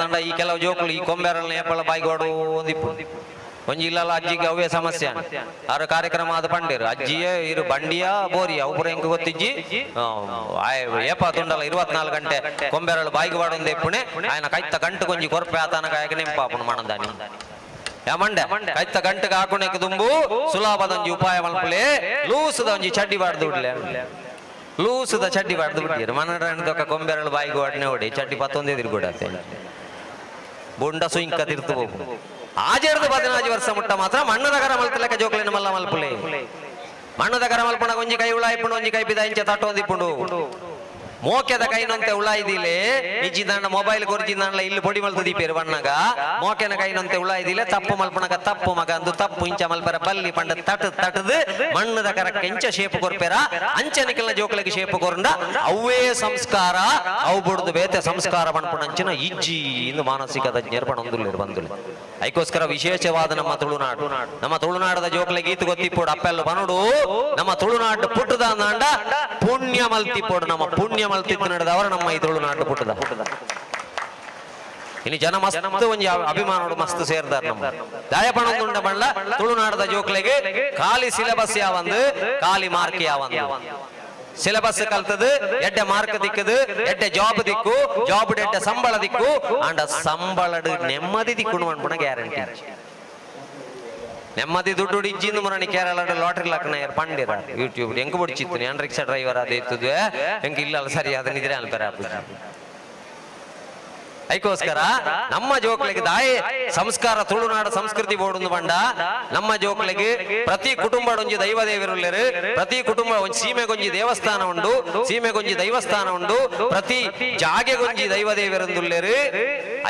ದಂಡ ಈ ಕೆಲವು ಜೋಕುಲು ಈ ಕೊಂಬೆರಲ್ನ ಏಪಳ ಬಾಯಿಗೋಡು ಒಂದಿಪ್ಪು ಒಂಜಿ ಇಲ್ಲ ಅಜ್ಜಿಗೆ ಅವೇ ಸಮಸ್ಯೆ ಆರು ಕಾರ್ಯಕ್ರಮ ಅದು ಪಂಡೇರು ಅಜ್ಜಿಯೇ ಇರು ಬಂಡಿಯ ಬೋರಿ ಅವು ಪೂರ ಎಂಕ್ ಗೊತ್ತಿಜ್ಜಿ ಏಪ ತುಂಡಲ್ಲ 24 ಗಂಟೆ ಕೊಂಬೆರಳು ಬಾಯಿಗೆ ಬಾಡೊಂದು ಇಪ್ಪುಣೆ ఆయన ಕೈತ ಗಂಟು ಕೊಂಜಿ ಕೊರ್ಪೆ ಆತನ ಕಾಯಕ ನೆಂಪಾಪುಣ ಮಣದಾನಿ ಯಮಂಡೆ ಕೈತ ಗಂಟೆಗೆ ಹಾಕುಣೆಕ್ ದುಂಬು ಸುಲಭದೊಂಜಿ ಉಪಾಯ ಮಲ್ಪುಲೆ ಲೂಸುದ ಒಂಜಿ ಚಡ್ಡಿ ಬಾಡ್ದು ಬಿಡ್ಲೆ ಲೂಸುದ ಚಡ್ಡಿ ಬಾಡ್ದು ಬಿಟ್ಟಿರು ಮನರಂಡದೊಕ್ಕ ಕೊಂಬೆರಳು ಬಾಯಿಗೆ ವಾಡನೆ ಹೊಡಿ ಚಡ್ಡಿ ಪತ್ತೊಂದೇ ತಿರುಗುಡತ್ತೆ ಬೊಂಡ ಸುಂಕ ತಿರ್ತು ಹೋಗು ಆಜೆರ್ದು 15 ವರ್ಷ ಮುಟ್ಟ ಮಾತ್ರ ಮಣ್ಣದ ಕರ ಮಲ್ತಲೆಕ್ಕ ಜೋಕ್ಲಿನ ಮಲ್ಲ ಮಲ್ಪುಲೆ ಮಣ್ಣದ ಕರ ಮಲ್ಪುಣ ಒಂಜಿ ಕೈ ಉಳಾಯಿಪುಂಡು ಒಂಜಿ ಕೈ ಬಿದ ಇಂಚ ತಟ್ಟೊಂದಿಪ್ಪುಂಡು ಮೋಕೆದ ಕೈನಂತೆ ಉಳಾಯ್ದಿಲೆ ಇಜ್ಜಿದಾಂಡ ಮೊಬೈಲ್ ಕೊರ್ಜಿದಾಂಡ್ಲ ಇಲ್ಲಿ ಪೊಡಿ ಮಲ್ತು ದೀಪೇರು ಬಣ್ಣಗ ಮೋಕೆನ ಕೈನಂತೆ ಉಳಾಯ್ದಿಲೆ ತಪ್ಪು ಮಲ್ಪಣಗ ತಪ್ಪು ಮಗ ಅಂದು ತಪ್ಪು ಇಂಚ ಮಲ್ಪರ ಬಲ್ಲಿ ಪಂಡ ತಟ್ ತಟದು ಮಣ್ಣದ ಕರಕ್ಕೆ ಇಂಚ ಶೇಪು ಕೊರ್ಪೆರ ಅಂಚನಿಕಲ್ನ ಜೋಕಲಿಗೆ ಶೇಪು ಕೊರಂಡ ಅವೇ ಸಂಸ್ಕಾರ ಅವು ಬುಡ್ದು ಬೇತೆ ಸಂಸ್ಕಾರ ಪಣಪುಣಂಚಿನ ಇಜ್ಜಿ ಇಂದು ಮಾನಸಿಕ ತಜ್ಞರು ಪಣೊಂದುಲ್ಲೇರು ಬಂದುಲೆ. ಅದಕ್ಕೋಸ್ಕರ ವಿಶೇಷವಾದ ನಮ್ಮ ತುಳುನಾಡು, ನಮ್ಮ ತುಳುನಾಡದ ಜೋಕಲಿಗೆ ಈತು ಗೊತ್ತಿಪ್ಪೋಡು ಅಪ್ಪೆಲ್ಲ ಬನುಡು ನಮ್ಮ ತುಳುನಾಡು ಪುಟ್ಟದ ಅಂದಾಂಡ ಪುಣ್ಯ ಮಲ್ತಿಪ್ಪೋಡು. ನಮ್ಮ ಪುಣ್ಯ ಮಲ್ತಿತ್ತು ನಡೆದವರು ನಮ್ಮ ಈ ತುಳುನಾಡು ಪುಟ್ಟದ. ಇನ್ನು ಜನ ಮಸ್ತ್ ಒಂಜಿ ಅಭಿಮಾನೋಡು ಮಸ್ತ್ ಸೇರ್ದಾರ ನಮ್ಮ ದಾಯಪಣೊಂದುಂಡ ಬಂಡ ತುಳುನಾಡದ ಜೋಕ್ಲೆಗೆ ಖಾಲಿ ಸಿಲೆಬಸ್ ಯಾವಂದು ಖಾಲಿ ಮಾರ್ಕ್ ಯಾವಂದು. ಸಿಲೆಬಸ್ ಕಲ್ತದು ಎಡ್ಡೆ ಮಾರ್ಕ್ ದಿಕ್ಕದು ಎಡ್ಡೆ ಜಾಬ್ ದಿಕ್ಕು ಜಾಬ್ ಎಡ್ಡೆ ಸಂಬಳ ದಿಕ್ಕು ಅಂಡ ಸಂಬಳಡು ನೆಮ್ಮದಿ ದಿಕ್ಕು ಅನ್ಪುಣ ಗ್ಯಾರಂಟಿ. ನೆಮ್ಮದಿ ದುಡ್ಡು ಇಜ್ಜಿಂದು ಮುರಣಿ ಕೇರಳ ಲಾಟ್ರಿ ಲಕ್ಕನ ಪಂಡಿರ ಯೂಟ್ಯೂಬ್ ಹೆಂಗ್ ಬಿಡ್ಚಿತ್ತು ಏನ್ ರಿಕ್ಷಾ ಡ್ರೈವರ್ ಅದೇ ಇರ್ತದೆ ಹೆಂಗ್ ಇಲ್ಲ ಸರಿ ಅದನ್ನ ಇದ್ರೆ ಅನ್ಪರ. ಅದಕ್ಕೋಸ್ಕರ ನಮ್ಮ ಜೋಕ್ಲಿಗೆ ದಾಯಿ ಸಂಸ್ಕಾರ ತುಳುನಾಡ ಸಂಸ್ಕೃತಿ ಬೋರ್ಡ್ ಬಂಡ ನಮ್ಮ ಜೋಕ್ಲಿಗೆ ಪ್ರತಿ ಕುಟುಂಬ ಒಂಜಿ ದೈವ ದೇವರುಲ್ಲೇರು, ಪ್ರತಿ ಕುಟುಂಬ ಒಂಜಿ ಸೀಮೆಗೊಂಜಿ ದೇವಸ್ಥಾನ ಉಂಡು, ಸೀಮೆಗೊಂಜಿ ದೈವಸ್ಥಾನ ಉಂಡು, ಪ್ರತಿ ಜಾಗೆಗೊಂಜಿ ದೈವ ದೇವರಂದುಲ್ಲೇರು.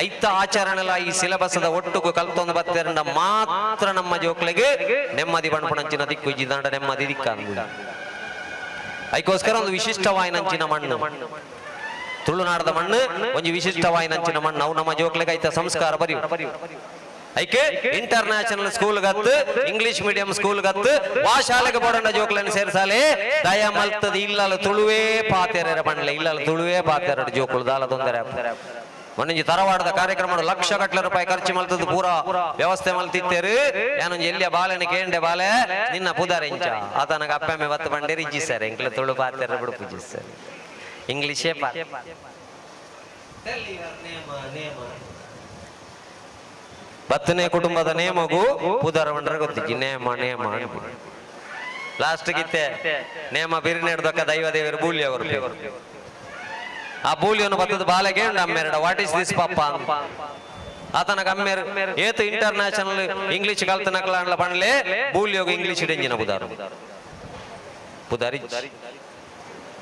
ಐತ ಆಚರಣೆಲ ಈ ಸಿಲೆಬಸ್ದ ಒಟ್ಟುಗು ಕಲ್ತೊಂದು ಬತ್ತೆರಂಡ ಮಾತ್ರ ನಮ್ಮ ಜೋಕ್ಲಿಗೆ ನೆಮ್ಮದಿ ಬಣ್ಪಣಂಚಿನ ದಿಕ್ಕು ಇಜ್ಜಿದಾಂಡ ನೆಮ್ಮದಿ ದಿಕ್ಕಂದು. ಅದಕ್ಕೋಸ್ಕರ ಒಂದು ವಿಶಿಷ್ಟವಾಯಿನಂಚಿನ ಮಣ್ಣು ತುಳುನಾಡದ ಮಣ್ಣು ಒಂಜಿ ವಿಶಿಷ್ಟವಾಯಿನಂಚಿನ ಮಣ್ಣು. ಅವು ನಮ್ಮ ಜೋಕ್ಲಿಗೆ ಐತ ಸಂಸ್ಕಾರ ಬರಿವು. ಐಕೆ ಇಂಟರ್ ನ್ಯಾಷನಲ್ ಸ್ಕೂಲ್ ಗತ್ತು ಇಂಗ್ಲಿಷ್ ಮೀಡಿಯಂ ಸ್ಕೂಲ್ ಗತ್ತು ವಾ ಶಾಲೆಗೆ ಬೋಡಂಡ ಜೋಕ್ಲನ್ನು ಸೇರ್ಸಾಲೆ ದಯ ಮಲ್ತದ ಇಲ್ಲಲ್ಲ ತುಳುವೇ ಪಾತೆರ ಪಂಡ್ಲೆ ಇಲ್ಲಲ್ಲ ತುಳುವೇ ಪಾತೆರಡು ಜೋಕುಲು ದಾಲ ತೊಂದರೆ. ಮೊನ್ನೆ ತರವಾಡದ ಕಾರ್ಯಕ್ರಮ ಲಕ್ಷ ಗಟ್ಟಲೆ ರೂಪಾಯಿ ಖರ್ಚು ಮಲ್ತದ ಪೂರಾ ವ್ಯವಸ್ಥೆ ಮಲ್ತಿತ್ತೇರು. ಯಾನೊಂಜಿ ಎಲ್ಲಿಯ ಬಾಲೆನ ಕೇಂಡೆ ಬಾಲೆ ನಿನ್ನ ಪುದಾರ ಇಂಚ ಆತನಗ ಅಪ್ಪಮ್ಮೆ ಬತ್ತು ಬಂಡೇರಿ ಇಜ್ಜಿ ಸರ್ ಎಂಕ್ಲ ತುಳು ಪಾತೆರ ಬಿಡು ಪೂಜಿ ಸರ್ ಇಂಗ್ಲಿಷೇ ಬತ್ತನೆ ಕುಟುಂಬದ ನೇಮಗು ಪುದಾರ ಬಂಡ್ರೆ ಗೊತ್ತಿಜ್ಜಿ ನೇಮ ನೇಮ ಲಾಸ್ಟ್ ಗಿತ್ತೆ ನೇಮ ಬಿರಿನೆಡ್ದಕ್ಕ ದೈವ ದೇವರು ಬೂಲಿ ಅವರು ಆ ಬೂಲಿಯನ್ನು ಬತ್ತದ ಬಾಲೆಗೆ ನಮ್ಮೆರಡ what is this ಪಪ್ಪ ಆತನ ಕಮ್ಮೇರ್ ಏತು ಇಂಟರ್ ನ್ಯಾಷನಲ್ ಇಂಗ್ಲಿಷ್ ಕಲ್ತನಕ್ಲಾಂಡ್ಲ ಪಂಡ್ಲೆ ಬೂಲಿಯೋಗು ಇಂಗ್ಲಿಷ್ ಡೆಂಜಿನ ಬುದಾರು ಪುದಾರಿ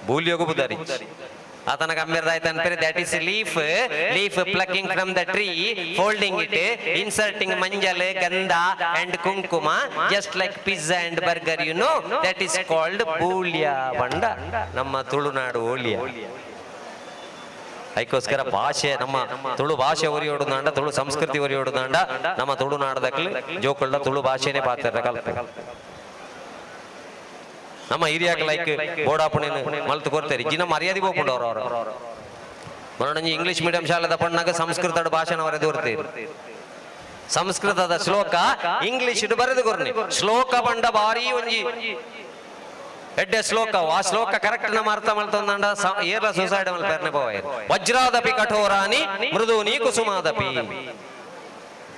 ಬೂಲಿಯೋಗು ಬುದಾರಿ ಆತನ ಕಮ್ಮೇರ್ದಾಯ್ತು ಅನ್ಪೇರೆ that is leaf leaf plucking from the tree folding it inserting manjal gandha and kumkuma just like pizza and burger you know that is called Boolya ಬಂಡ ನಮ್ಮ ತುಳುನಾಡು ಓಲಿಯ. ಅದಕ್ಕೋಸ್ಕರ ಭಾಷೆ ನಮ್ಮ ತುಳು ಭಾಷೆ ಒರಿಯೋಡುದಾಂಡ ತುಳು ಸಂಸ್ಕೃತಿ ಒರಿಯೋಡುದಾಂಡ ನಮ್ಮ ತುಳುನಾಡದಕ್ಲು ಜೋಕುಳ್ಳ ತುಳು ಭಾಷೆನೇ ಪಾತ್ರ ಕಲ್ಪ. ನಮ್ಮ ಹಿರಿಯಾಕ ಲೈಕ್ ಬೋಡಾಪುಣಿನ ಮಲ್ತು ಕೊರ್ತಾರೆ ಜಿನ ಮರ್ಯಾದೆ ಹೋಗ್ಕೊಂಡವ್ರು ಅವರು. ಮೊನ್ನೆ ಇಂಗ್ಲಿಷ್ ಮೀಡಿಯಂ ಶಾಲೆ ತಪ್ಪಣ್ಣಾಗ ಸಂಸ್ಕೃತ ಭಾಷಣ ಬರೆದು ಕೊರ್ತೀರಿ ಸಂಸ್ಕೃತದ ಶ್ಲೋಕ ಇಂಗ್ಲಿಷ್ ಬರೆದು ಕೊರ್ನಿ ಶ್ಲೋಕ ಬಂಡ ಭಾರಿ ಒಂಜಿ ಎಡ್ಡೆ ಶ್ಲೋಕ ಆ ಶ್ಲೋಕ ಕರೆಕ್ಟ್ ನಮ್ಮ ಅರ್ಥ ಮಲ್ತಂದಂಡ ಏರ್ಲ ಸೂಸೈಡ್ ಮಲ್ಪೆರ್ನೆ ಪೋವಾಯ್. ವಜ್ರಾದಪಿ ಕಠೋರಾನಿ ಮೃದುನಿ ಕುಸುಮಾದಪಿ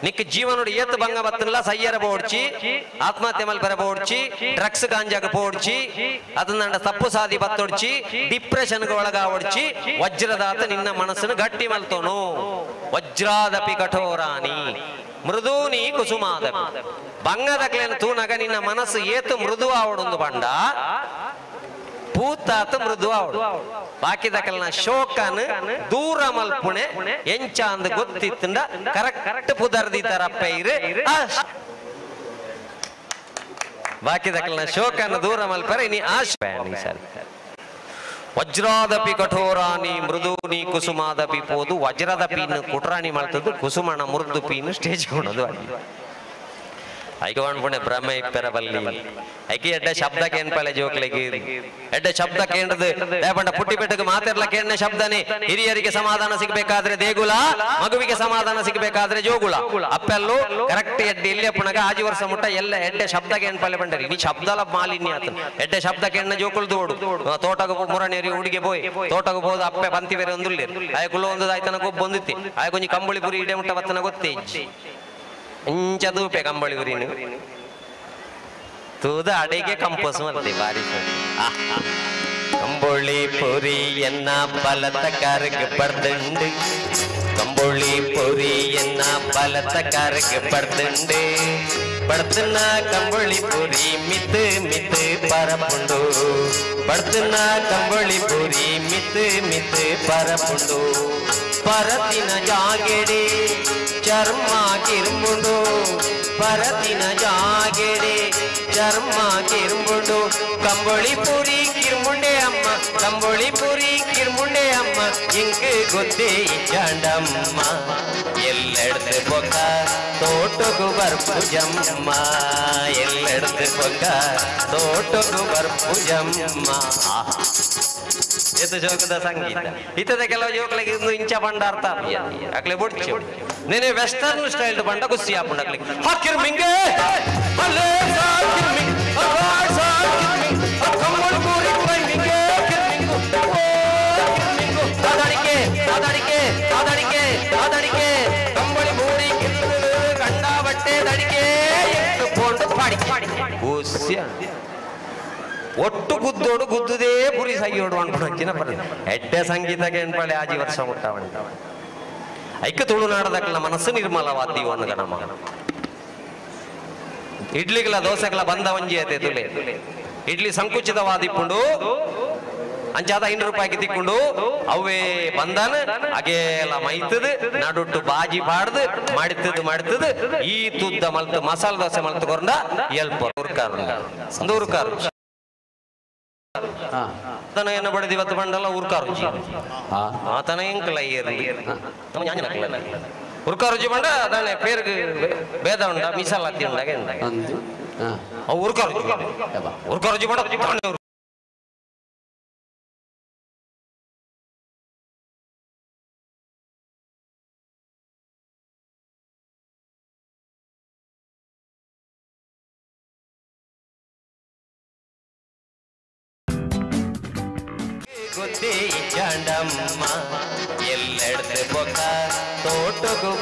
ನಿಕ್ ಜೀವನೋಡು ಏತ್ ಭಂಗ ಬತ್ತಲ್ಲ ಸಯ್ಯರ ಬೋಡ್ಚಿ ಆತ್ಮಹತ್ಯೆ ಮಲ್ಪರ ಬೋಡ್ಚಿ ಡ್ರಗ್ಸ್ ಗಾಂಜಾಗ ಪೋಡ್ಚಿ ಅದನ್ನ ತಪ್ಪು ಸಾದಿ ಬತ್ತೊಡ್ಚಿ ಡಿಪ್ರೆಷನ್ಗೆ ಒಳಗಾವಡ್ಚಿ ವಜ್ರದಾತ ನಿನ್ನ ಮನಸ್ಸನ್ನು ಗಟ್ಟಿ ಮಲ್ತೋನು. ವಜ್ರಾದಪಿ ಕಠೋರಾನಿ ಮೃದುನಿ ಕುಸುಮಾದಪಿ ಬಂಗದಕ್ಲೇನು ತೂನಗ ನಿನ್ನ ಮನಸ್ಸು ಏತು ಮೃದು ಆವಡೊಂದು ಬಂಡ ಪೂತಾತ ಮೃದು ಆವಡು ಬಾಕಿದಕಲ್ನ ಶೋಕನ್ ದೂರ ಮಲ್ಪುಣೆ ಎಂಚ ಅಂದ್ ಗೊತ್ತಿತ್ತಂಡ ಕರೆಕ್ಟ್ ಪುದರ್ದಿತಾರಪ್ಪ ಇರು ಬಾಕಿದಕಲ್ನ ಶೋಕನ್ ದೂರ ಮಲ್ಪರೆ ನೀ ಆಶ್ ಸರಿ. ವಜ್ರಾದಪಿ ಕಠೋರಾನಿ ಮೃದುನಿ ಕುಸುಮಾದಪಿ ಪೋದು ವಜ್ರದ ಪೀನು ಕುಟ್ರಾಣಿ ಮಾಡ್ತದ್ದು ಕುಸುಮಣ ಮೃದು ಪೀನು ಸ್ಟೇಜ್ ಕೊಡೋದು ಐಕವಣ್ಪುಣೆ ಭ್ರಮೆ ಇಪ್ಪೆರ ಬಲ್ಲಿ ಐಕಿ ಎಡ್ಡೆ ಶಬ್ದ ಕೇನ್ಪಲೆ ಜೋಕ್ಲೆಗೆ ಎಡ್ಡೆ ಶಬ್ದ ಕೇಂದ್ರದ ದೇಪಂಡ ಪುಟ್ಟಿ ಪೆಟ್ಟಗೆ ಮಾತಿರ್ಲ ಕೇಂದ್ರ ಶಬ್ದನೇ. ಹಿರಿಯರಿಗೆ ಸಮಾಧಾನ ಸಿಗಬೇಕಾದ್ರೆ ದೇಗುಲ, ಮಗುವಿಗೆ ಸಮಾಧಾನ ಸಿಗಬೇಕಾದ್ರೆ ಜೋಗುಳ. ಅಪ್ಪೆಲ್ಲೂ ಕರೆಕ್ಟ್ ಎಡ್ಡೆ ಇಲ್ಲಿ ಅಪ್ಪಣಗ ಆಜಿ ವರ್ಷ ಮುಟ್ಟ ಎಲ್ಲ ಎಡ್ಡೆ ಶಬ್ದ ಕೇನ್ಪಲೆ ಬಂಡರಿ ನೀ ಶಬ್ದಲ ಮಾಲಿನ್ಯ ಆತ ಎಡ್ಡೆ ಶಬ್ದ ಕೇಂದ್ರ ಜೋಕುಲ್ ದೋಡು ತೋಟಗ ಮುರಣೇರಿ ಹುಡುಗೆ ಪೋಯ್ ತೋಟಗ ಹೋದ ಅಪ್ಪೆ ಪಂತಿ ಬೇರೆ ಒಂದುಲ್ಲೇರು ಆಯ ಕುಲ್ಲ ಒಂದು ಆಯ್ತನ ಗೊಬ್ಬ ಒಂದಿತ್ತಿ ಆಯ ಕೊಂಚ ಕಂಬಳಿ ಪುರಿ ಇಡೆ ಮುಟ್ಟ ಬತ್ತನ ಗೊತ್ತೇ ಇಂಚ ದೂಪೆ ಕಂಬಳಿ ಪುರಿನು ತೂದ ಅಡಿಗೆ ಕಂಪೋಸ್ ಮಲ್ತಿ ಬಾರಿ ಕಂಬಳಿ ಪುರಿ ಎನ್ನ ಬಲತ ಕರ್ಗ ಬರ್ದಂಡು ಕಂಬೊಳಿ ಪೊರಿಯನ್ನ ಬಲತ ಕರಗೆ ಪಡ್ತುಂಡು ಪಡ್ತುನ ಕಂಬೊಳಿ ಪುರಿ ಮಿತ್ತು ಮಿತ್ತು ಪರಪುಂಡು ಪಡ್ತುನ ಕಂಬೊಳಿ ಪುರಿ ಮಿತ್ತು ಮಿತ್ತು ಪರಪುಂಡು ಪರತಿನ ಜಾಗೆಡೆ ಚರ್ಮ ಕಿರ್ಬುಂಡು ಪರತಿನ ಜಾಗೆಡೆ ಚರ್ಮ ಕಿರ್ಬುಂಡು ಕಂಬೊಳಿ ಪುರಿ ಕಿರ್ಮುಂಡೆ ಅಮ್ಮ ಕಂಬೊಳಿ ಪುರಿ ಕಿರ್ಮುಂಡೆ ಅಮ್ಮ ಇಂಕ್ ಗೊತ್ತೇ ಇಚ್ಚಾಂಡಮ್ಮ ಎಲ್ಲೆಡ್ದು ಬೊಕ್ಕ ತೋಟಗು ಬರ್ಪು ಜಮ್ಮ ಎಲ್ಲೆಡ್ದು ಬೊಕ್ಕ ತೋಟಗು ಬರ್ಪು ಜಮ್ಮ. ಎತ್ತು ಜೋಕದ ಸಂಗೀತ ಇತದ ಕೆಲವು ಜೋಕಲಿಗೆ ಇಂದು ಇಂಚ ಬಂಡ ಅರ್ಥ ಅಕ್ಲೆ ಬೊಡ್ಚು నేనే వెస్టర్న్ స్టైల్ బండ గుస్సి ఆపుండ అక్లే హాకిర్ మింగే అలే సాకిర్ మింగ్ అహార్ సాకిర్ మింగ్ కమ్మల్ పూరి క్లైంబింగ్ కిర్మింగు ఓ కిర్మింగు ఆదడికే ఆదడికే ఆదడికే ఆదడికే కంబళి పూరి కిర్మింగు కండా బట్టే దడికే ఎత్తు పోండు పాడి గుస్సి ಒಟ್ಟು ಗುದ್ದೋಡು ಗುದ್ದುದೇ ಪುರಿ ಸೈಯೋಡು ಅನ್ಕೊಂಡು ಪರ ಎಡ್ಡೆ ಸಂಗೀತಕ್ಕೆ ಎನ್ಪಳೆ ಆಜಿ ವರ್ಷ ಮುಟ್ಟ ಉಂಟ ಐಕ ತುಳುನಾಡದಕ್ಕಲ ಮನಸ್ಸು ನಿರ್ಮಲವಾದ್ದೀವ ಗಣಮ ಇಡ್ಲಿಗಳ ದೋಸೆಗಳ ಬಂದ ಒಂಜಿ ಐತೆ ತುಲೆ ಇಡ್ಲಿ ಸಂಕುಚಿತವಾದಿಪ್ಪುಂಡು ಅಂಚಾದ 500 ರೂಪಾಯಿಗೆ ತಿಕ್ಕೊಂಡು ಅವೇ ಬಂದನ ಅಗೇಲ ಮೈತದ ನಡುಟ್ಟು ಬಾಜಿ ಪಾಡ್ದು ಮಾಡಿತ್ತದು ಮಾಡಿತ್ತದು ಈ ತುದ್ದ ಮಲ್ತು ಮಸಾಲೆ ದೋಸೆ ಮಲ್ತು ಕೊಂಡ ಎಲ್ಪ ಉರ್ಕಾರು ಒಂದು ಉರ್ಕಾರು ಆತನ ಏನ ಬಡದಿ ಇವತ್ತು ಬಂಡಲ್ಲ ಉರ್ಕಾರು ಆತನ ಎಂಕಲ ಉರ್ಕಾರು ಬಂಡ ಅದಾನೆ ಪೇರ್ಗ್ ಭೇದ ಉಂಡ ಮೀಸಲಾತಿ ಉಂಡಾಗ ಉರ್ಕಾರು ಉರ್ಕಾರು ಬಂಡ ಗೊತ್ತೇ ಚಾಂಡಮ್ಮ ಎಲ್ಲೆಡ್ದು ಬೊಕ್ಕ ತೋಟಗು.